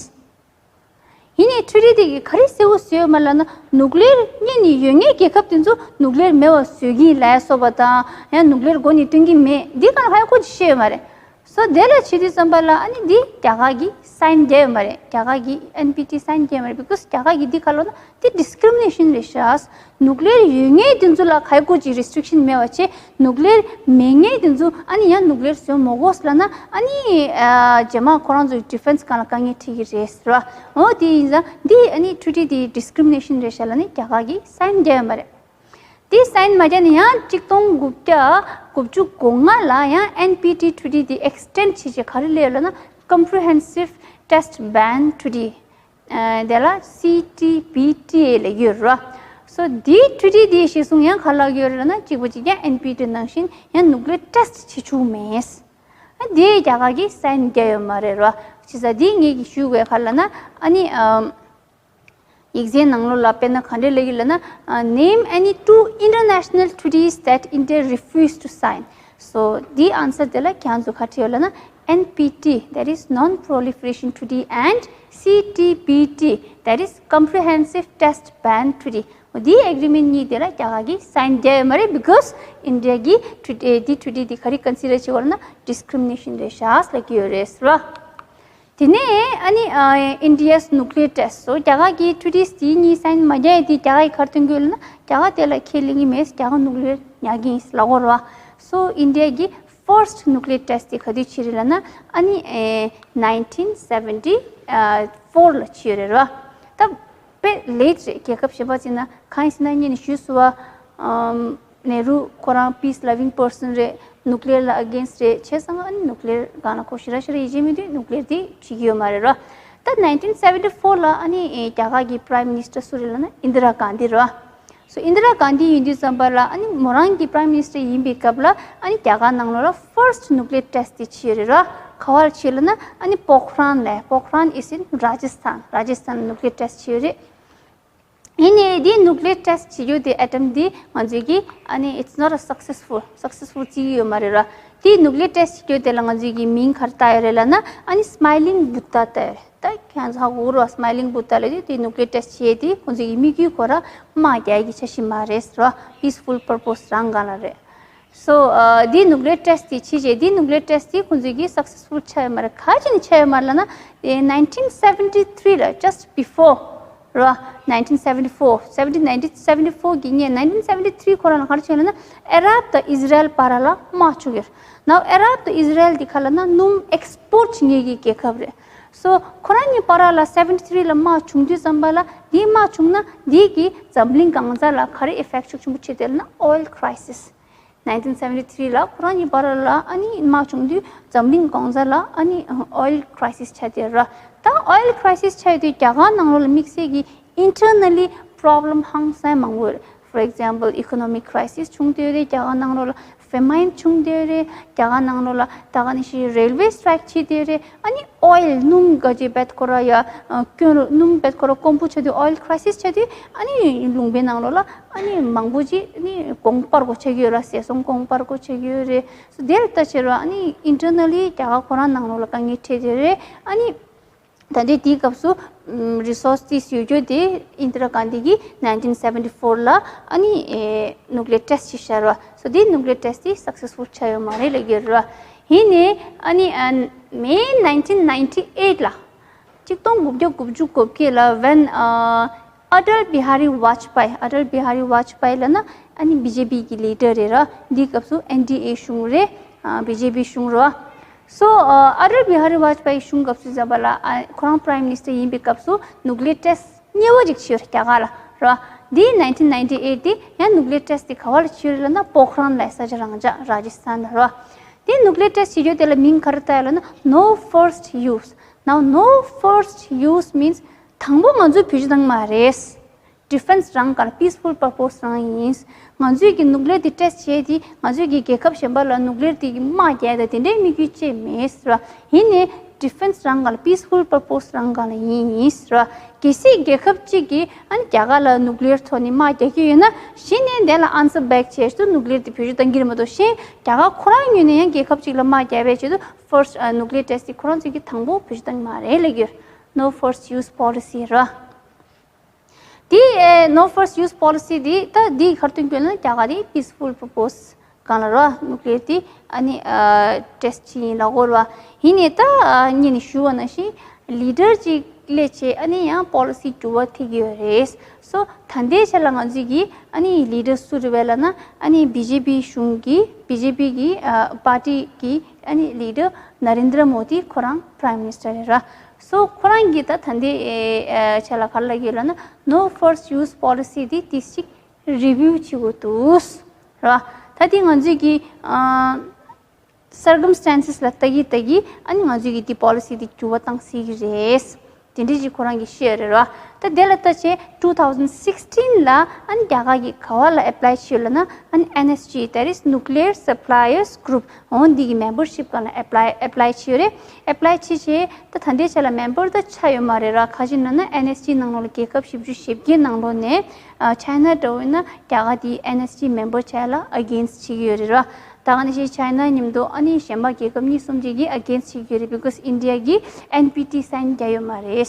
ཡིན་ནའི་treaty དེ་གིས་ག་རེ་གསལ་པོ་བཟོས་ཡོད་མ་ལབ་ན། nuclear སྔོན་ནས་ཡོད་མཁན་རྒྱལ་ཁབ་དེ་ཚོ་nuclear མེད་པ་བཟོ་གི་ཡིན་ལབ་ཡ་སོགས་པ་དང་། ཡང་nuclear་འགོ་ནས་བཏོན་གྱི་མེད། འདི་སྒང་ལ་ཧ་ཡང་ཁོ་ཅིག་བཤད་ཡོད་མ་རེད། So དེ་ལ་བྱེད་དུས་ཙམ་པ་ལ་ཨ་ནི་འདི་རྒྱ་གར་གྱིས་sign རྒྱག་ཡོད་མ་རེད། རྒྱ་གར་གྱིས་N P T sign རྒྱག་ཡོད་མ་རེད། Because རྒྱ་གར་གྱིས་འདི་ག་ལབ་ན་འདི་discrimination རེད་ཤག nuclear ཡོད་མཁན་དེ་ཚོ་ལ་ག་ཡང་ཁོ་ཅིག་restriction མེད་པ་བྱས། nuclear མེད་མཁན་དེ་ཚོ་ཨ་ནི་ཡང་nuclear བཟོ་མི་དགོས་ལབ་ན། ཨ་ནི་ཨ་རྗེས་མ་ཁོ་རང་ཚོའི་defence སྒང་ལ་དཀའ་ངལ་འཕྲད་ཀྱི་རེད་ཟེར་བ། འོ་དེ་ཡིན་ཙང་འདི་ཨ་ནི་treaty དེ་discrimination རེད་ཤག་ལབ་ནས་རྒྱ་གར་གྱིས་sign རྒྱག་ཡོད་མ་རེད། དེ་sign མ་བརྒྱབ་ནས་ཡང་གཅིག་སྟོང་དགུ་བརྒྱ་དགུ་བཅུ་གོ་ལྔ་ལ་ཡང་N P T treaty དེ་extend བྱས་བྱས་ག་རེ་སླེབས་ཡོད་ལབ་ན། Comprehensive Test Ban Treaty ཨ་དེ་ལ་C T B T ལབ་ཡོད་ར། So དེའི་treaty དེའི་གཞི་བཟུང་ཡང་ག་རེ་ལབ་ཡོད་རེད་ལབ་ན། གཅིག་པ་གཅིག་རྐྱང་N P T ནང་བཞིན་ཡང་nuclear test བྱེད་བཅུག་མེད། ཨ་དེ་རྒྱ་གར་གྱིས་sign རྒྱག་ཡོད་མ་རེད་ར། བྱས་ཙང་དེ་ངེད་ཀྱིས་ཞུ་དགོས་ག་རེ་ལབ་ན། ཨ་ནི་ཨམ་ཡིག་ཚན་ནང་ལོགས་ལ་དཔེར་ན་ག་འདྲས་ལབ་ཀྱི་ལབ་ན། uh, name any two international treaties that India refused to sign. So དེའི་answer དེ་ལ་ཁྱེད་ཚོ་ག་རེ་བྲིས་ཡོད་ལབ་ན། N P T, that is Non-Proliferation Treaty, and C T B T, that is Comprehensive Test Ban Treaty. འོ་དེའི་agreement གཉིས་དེ་ལ་རྒྱ་གར་གྱིས་sign རྒྱག་ཡོད་མ་རེད། Because India གིས་treaty དེ་treaty དེ་ག་རེ་consider བྱེད་ཀྱི་ཡོད་ལབ་ན། discrimination རེད་ཤག་ལབ་ཀྱི་ཡོད་རེད་ཟེར་བ། དེ་ནས་ཨ་ནི་ཨ་India's nuclear test. So རྒྱ་གར་གྱིས་treaties དེ་གཉིས་sign མ་རྒྱག་ཡ་དེ་རྒྱ་གར་གྱིས་ག་རེ་སྟོན་གྱི་ཡོད་ལབ་ན། རྒྱ་གར་དེ་ལ་ཁས་ལེན་གྱི་མེད། རྒྱ་གར་nuclear ཉར་གྱི་ཡིན་ལབ་ཀྱི་ཡོད་རེད་བ། So India གི་first nuclear test དེ་ག་དུས་བྱས་རེད་ལབ་ན། ཨ་ནི་ཨེ་nineteen seventy four ལ་བྱས་ཡོད་རེད་བ། ད་དཔེ་late རེད། རྒྱལ་ཁབ་གཞན་པ་བརྩིས་ན། གང་ཡིན་ཟེར་ན་སྔོན་ནས་ཞུས་སོང་བ། ཨམ་ནེ་རུ་ཁོ་རང་peace loving person རེད། ནུ་ཀི་ལེར་ལ་ཨ་གེན་སི་རེད། བྱས་ཙང་ཨ་ནི་ནུ་ཀི་ལེར་སྒང་ལ་ཁོ་ཞེ་དྲག་ཞེ་དྲག་ཡིད་ཆེས་མེད་དུས་ནུ་ཀི་ལེར་དེ་བྱེད་ཀྱི་ཡོད་མ་རེད་ར། ད་nineteen seventy four ལ་ཨ་ནི་ཨེ་རྒྱ་གར་གྱི་Prime Minister སུ་རེད་ལབ་ན་ཨིན་དི་ར་གྷན་དྷི་རེད་བ། སོ་ཨིན་དི་ར་གྷན་དྷི་ཡིན་དུས་ཙམ་པ་ལ་ཨ་ནི་མོ་རང་གི་Prime Minister ཡིན་པའི་སྐབས་ལ་ཨ་ནི་རྒྱ་གར་ནང་ལོགས་ལ་first nuclear test དེ་བྱས་ཡོད་རེད་ར། ག་བར་བྱས་ལབ་ན་ཨ་ནི་པོ་ཁ་རན་ལ། པོ་ཁ་རན is in Rajasthan. Rajasthan nuclear test བྱས་ཡོད་རེད། ཡིན་ནའི་དེ་nuclear test བྱེད་རྒྱུ་དེ་attempt དེ་ང་ཚོས་ཀྱི་ཨ་ནི་it's not a successful, successful བྱེད་ཀྱི་ཡོད་མ་རེད་ར། དེ་nuclear test བྱེད་རྒྱུ་དེ་ལ་ང་ཚོས་ཀྱི་མིང་ག་རེ་བཏགས་ཡོད་རེད་ལབ་ན་ཨ་ནི་Smiling Buddha བཏགས་ཡོད་རེད། ད་ཁྱེད་ཚོ་ཧ་གོ་གི་རེད་བ། Smiling Buddha ལབ་དུས་དེ་nuclear test བྱས་དེ་ཁོང་ཚོས་ཀྱི་དམིགས་ཡུལ་ཁོ་རང་དམག་རྒྱག་གི་འཆར་གཞི་མ་རེད་ཟེར་བ། Peaceful purpose རང་སྒང་ལ་རེད། སོ་ཨ་དེ་nuclear test དེ་བྱས་རྗེས་དེ་nuclear test དེ་ཁོང་ཚོས་ཀྱི་successful ཆགས་ཡོད་མ་རེད། ག་རེ་བྱས་ནས་ཆགས་ཡོད་མ་རེད་ལབ་ན། nineteen seventy three ལ་just before ར། nineteen seventy four, seventy, nineteen seventy four གི་ཉེ་nineteen seventy three ཁོ་རང་ལ་ག་རེ་བྱས་ལབ་ན་ཨ་རབ་དང་ཨིས་རལ་བར་ལ་དམག་བྱུང་ཡོད། Now ཨ་རབ་དང་ཨིས་རལ་དེ་ག་ལབ་ན་སྣུམ་export བྱེད་མཁན་གྱི་རྒྱལ་ཁབ་རེད། སོ་ཁོ་རང་གཉིས་བར་ལ་seventy three ལ་དམག་བྱུང་དུས་ཙམ་པ་ལ་དེའི་དམག་བྱུང་ན་དེ་གི་འཛམ་གླིང་གང་ས་ལ་ག་རེ་effect ཤུགས་ཆེན་པོ་བྱས་ཏེ་ལབ་ན་oil crisis nineteen seventy three ལ་ཁོ་རང་གཉིས་བར་ལ་ཨ་ནི་དམག་བྱུང་དུས་འཛམ་གླིང་གང་ས་ལ་ཨ་ནི་oil crisis ཆགས་ཏེ་ར། ད་oil crisis ཆགས་དུས་རྒྱ་གར་ནང་ལོགས་ལ་དམིགས་བསལ་གྱི་internally problem ཧང་སང་མང་པོ་ཡོད་རེད། For example economic crisis བྱུང་སྟེ་ཡོད་རེད། རྒྱ་གར་ནང་ལོགས་ལ་famine བྱུང་སྟེ་ཡོད་རེད། རྒྱ་གར་ནང་ལོགས་ལ་ད་ག་ནང་བཞིན་railway strike བྱས་ཏེ་ཡོད་རེད། ཨ་ནི་oil སྣུམ་ག་ཅིག་བེད་ཁོ་ར་ཡ་ཨ་སྐྱོན་རུ་སྣུམ་བེད་ཁོ་ར་དཀོན་པོ་ཆགས་དུས་oil crisis ཆགས་དུས་ཨ་ནི་ལུང་པའི་ནང་ལོགས་ལ་ཨ་ནི་མང་པོ་ཅིག་ཨ་ནི་གོང་སྤར་དགོས་ཆགས་ཀྱི་ཡོད་ར། ཟས་སོང་གོང་སྤར་དགོས་ཆགས་ཀྱི་ཡོད་རེད། སོ་དེར་ལྟ་བྱས་ར་ཨ་ནི་internally རྒྱ་གར་ཁོ་རང་ནང་ལོགས་ལ་དཀའ་ངལ་འཕྲད་དེ་རེད། ཨ་ནི་ད་ལྟའི་དེའི་སྐབས་སུ་ཨམ་resource དེ་ཡོད་རྒྱུ་དེ་ཨིན་དི་ར་གྷན་དྷི་གིས་nineteen seventy four ལ་ཨ་ནི་ཨེ་nuclear test བྱས་བཞག་ར། སོ་དེ་nuclear test དེ་successful ཆགས་ཡོད་མ་རེད་ལབ་ཀྱི་ཡོད་ར། ཡིན་ནའི་ཨ་ནི་ཨ་May nineteen ninety eight ལ་ཆིག་སྟོང་དགུ་བརྒྱ་དགུ་བཅུ་གོ་བརྒྱད་ལ་when uh, Atal Bihari Vajpayee, Atal Bihari Vajpayee ལབ་ན་ཨ་ནི་B J P གི་leader རེད་ར། འདིའི་སྐབས་སུ N D A གཞུང་རེད། ཨ་B J P གཞུང་རེད། So uh, Atal Bihari Vajpayee གཞུང་སྐབས་སུ་ཙམ་པ་ལ་ཨ་ཁོ་རང་Prime Minister ཡིན་པའི་སྐབས་སུ་nuclear test གཉིས་པ་ཅིག་བྱས་ཡོད་རེད་རྒྱ་གར་ལ་ར། འདི་nineteen ninety eight དེ་ཡང་nuclear test དེ་ག་བ་ལ་བྱས་ཡོད་རེད་ལབ་ན་པོ་ཁ་རན་ལ་ས་ཆ་རང་འཇགས་Rajasthan ལ་ར། དེ་nuclear test བྱེད་རྒྱུ་དེ་ལ་མིང་ག་རེ་བཏགས་ཡོད་ལབ་ན་no first use. Now no first use means དང་པོ་ང་ཚོས་བེད་སྤྱོད་བཏང་མ་རེད། Defense རང་ག་ལ་peaceful purpose རང་ཡིན། ང་ཚོས་ཀྱི་nuclear དེ་test བྱས་དེ་ང་ཚོས་ཀྱི་རྒྱལ་ཁབ་གཞན་པ་ལ་nuclear དེ་གི་དམག་རྒྱག་ཡ་དང་དེ་འདྲའི་དམིགས་ཡུལ་ཅིག་མེད་ཟེར་བ། ཡིན་ནའི་defense རང་ག་ལ་peaceful purpose རང་ག་ལ་ཡིན་ཡིན་ཟེར་བ། གལ་སྲིད་རྒྱལ་ཁབ་གཅིག་གིས་ཨ་ནི་རྒྱ་གར་ལ་nuclear ཐོག་ནས་དམག་རྒྱག་གི་ཡོད་ན་གཞི་ནས་དེ་ལ་answer back བྱེད་ཆེད་དུ་nuclear དེ་བེད་སྤྱོད་གཏང་གི་རེད་མ་གཏོགས་གཞན་རྒྱ་གར་ཁོ་རང་ངོས་ནས་ཡང་རྒྱལ་ཁབ་གཅིག་ལ་དམག་རྒྱག་པའི་ཆེད་དུ་first nuclear test དེ་ཁོ་རང་ཚོས་ཀྱི་དང་པོ་བེད་སྤྱོད་གཏང་གི་མ་རེད་ལབ་ཀྱི་ཡོད། No first use policy ར། དེ་ཨེ་no first use policy དེ་ད་དེ་ག་རེ་སྟོན་གྱི་ཡོད་ན་རྒྱ་གར་དེ་peaceful purpose སྒང་ལ་ར་nuclear དེ་ཨ་ནི་ཨ་test བྱེད་ཡིན་ལབ་ཀྱི་ཡོད་རེད་བ། ཡིན་ནའི་ད་ཨ་སྔོན་ནས་ཞུས་པ་ནང་བཞིན་leader གཅིག་སླེབས་བྱས་ཨ་ནི་ཡང་policy འགྱུར་བ་ཐེབས་ཀྱི་ཡོད་རེད། So ད་ལྟའི་ཆ་ལ་ང་ཚོས་ཀྱི་ཨ་ནི་leader སུ་རེད་བས་ལབ་ན་ཨ་ནི་B J P གཞུང་གི་B J P གི་ཨ་party གི་ཨ་ནི་leader Narendra Modi ཁོ་རང་Prime Minister རེད་ར། So ཁོ་རང་གིས་ད་ད་ལྟའི་ཨེ་ཨེ་ཆ་ལ་ག་རེ་ལབ་ཀྱི་ཡོད་ལབ་ན་no first use policy དེ་ཏོག་ཙམ་review བྱེད་དགོས་འདུག་ར། ད་དེ་ང་ཚོས་ཀྱི་ཨ་circumstances ལ་ལྟ་གི་ལྟ་གི་ཨ་ནི་ང་ཚོས་ཀྱི་དེ་policy དེ་འགྱུར་བ་བཏང་སྲིད་ཀྱི་རེད། དེ་འདྲ་ཞིག་ཁོ་རང་གིས་བཤད་ཡོད་རེད་ར། ད་དེ་ལ་ལྟ་བྱས་two thousand sixteen ལ་ཨ་ནི་རྒྱ་གར་གྱིས་ག་བ་ལ་apply བྱས་ཡོད་ལབ་ན་ཨ་ནི N S G, that is Nuclear Suppliers Group འོ་འདི་གི་membership སྒང་ལ་apply apply བྱས་ཡོད་རེད། Apply བྱས་བྱས་ད་ད་ལྟའི་ཆ་ལ་member ད་ཆགས་ཡོད་མ་རེད་ར། ག་ཅི་ཡིན་ལབ་ན་N S G ནང་ལོགས་ལ་རྒྱལ་ཁབ་བཞི་བཅུ་ཞེ་བརྒྱད་ནང་ལོགས་ནས་ཨ་China འདྲ་བོ་ཡིན་ན་རྒྱ་གར་དེ་N S G member བྱས་ལ་against བྱེད་ཀྱི་ཡོད་རེད་ར། ད་ག་ནང་བཞིན་China མཉམ་དུ་ཨ་ནི་གཞན་པ་རྒྱལ་ཁབ་གཉིས་གསུམ་ཅིག་གིས་against བྱེད་ཀྱི་ཡོད་རེད། Because India གིས N P T sign བརྒྱབ་ཡོད་མ་རེད།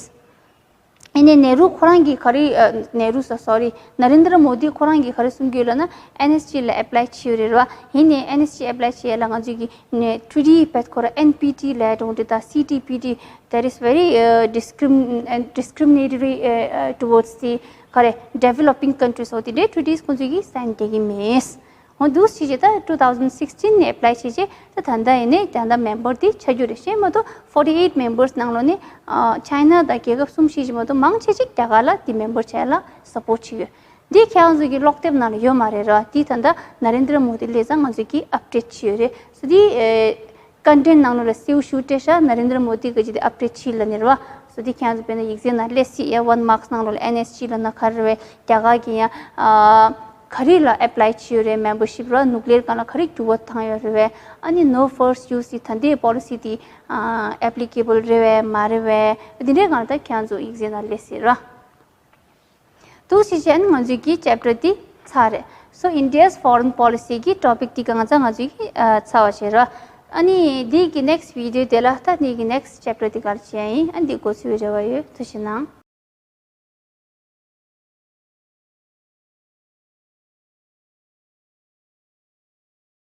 ཡིན་ནའི་ནེ་རུ་ཁོ་རང་གིས་ག་རེ་ཨ་ནེ་རུ་ས་sorry Narendra Modi ཁོ་རང་གིས་ག་རེ་གསུང་གི་ཡོད་ལབ་ན་N S G ལ་apply བྱས་ཡོད་རེད་ར། ཡིན་ནའི་N S G apply བྱས་ལ་ང་ཚོས་ཀྱི་ནས་treaty བེད་ཁོ་ར་N P T ལབ་འགྲོ་འདི་དང་C T P T, that is very uh, discrim uh, discriminatory uh, uh, towards the ག་རེ་developing countries འོ་དེ་འདྲའི་treaties ཁོང་ཚོས་ཀྱིས་sign རྒྱག་གི་མེད། འོ་འདུག་བྱས་རྗེས་ད་two thousand sixteen ནས་apply བྱས་རྗེས་ད་ད་ལྟ་ཡིན་ནའི་ད་ལྟ་member དེ་ཆགས་རྒྱུ་རེད། བྱས་མ་གཏོགས་forty eight members ནང་ལོགས་ནས་ཨ་China དང་རྒྱལ་ཁབ་གསུམ་བཞི་ཞིག་མ་གཏོགས་མང་ཆེ་ཅིག་རྒྱ་གར་ལ་དེ་member བྱས་ལ་support བྱེད་ཡོད། འདི་ཁྱེད་རང་ཚོ་གི་ཀློག་དེབ་ནང་ལ་ཡོད་མ་རེད་ར། འདི་ད་ལྟ་ན་རེན་དྲ་མོ་དི་སླེབས་ཙང་ང་ཚོ་གིས་ཨབ་ཌེཊ་བྱས་ཡོད་རེད། སོ་འདི་ཀོན་ཊེན་ཊི་ནང་ལོགས་ལ་སེའུ་ཤུ་སྤྲད་ཤག་ན་རེན་དྲ་མོ་དི་གི་ཅི་དེ་ཨབ་ཌེཊ་བྱས་ལབ་ནི་རེད་བ། སོ་འདི་ཁྱེད་རང་ཚོ་དཔེར་ན་ཡིག་ཚད་ནང་སླེབས་སྲིད་ཡ། ཝན་མཱརཀ་སི་ནང་ལོགས་ལ་ཨེན་ཨེས་ཇི་ལབ་ན་ག་རེ་རེད་བས། རྒྱ་གར་གི་ཡ་ཨ་ག་རེ་ལ་ཨེབ་ལའི་བྱས་ཡོད་རེད། མེམ་བར་ཤིབ་ར་ནུ་ཀི་ལི་ཡར་སྒང་ལ་ག་རེ་འགྱུར་བ་བཏང་ཡོད་རེད་བས། ཨ་ནི་ནོ་ཕར་སི་ཡུ་སི་ད་ལྟའི་པོ་ལི་སི་དེ་ཨ་ཨེབ་ལི་ཀེ་བལ་རེད་བས་མ་རེད་བས། འདི་འདྲའི་སྒང་ལ་ད་ཁྱེད་རང་ཚོ་ཡིག་ཚད་ནང་སླེབས་སྲིད་ར། འདུག་སེ་བྱས་ཨ་ནི་ང་ཚོའི་གི་ཅེབ་ཊར་འདི་ཚར་རེད། So India's foreign policy གི་ཊོ་པིག་འདི་ག་ང་ཚ་ང་ཚོའི་གི་ཨ་ཚར་བ་བྱས་ར། ཨ་ནི་འདི་གི་ནེག་སི་ཊི་བི་ཌི་ཡོ་དེ་ལ་ད་འདི་གི་ནེག་སི་ཊི་ཅེབ་ཊར་འདི་ག་ལ་བྱས་ཡིན། ཨ་འདི་འགོ་ཚུགས་པའི་རེ་བ་ཡོད། ཐུགས་རྗེ་གནང་།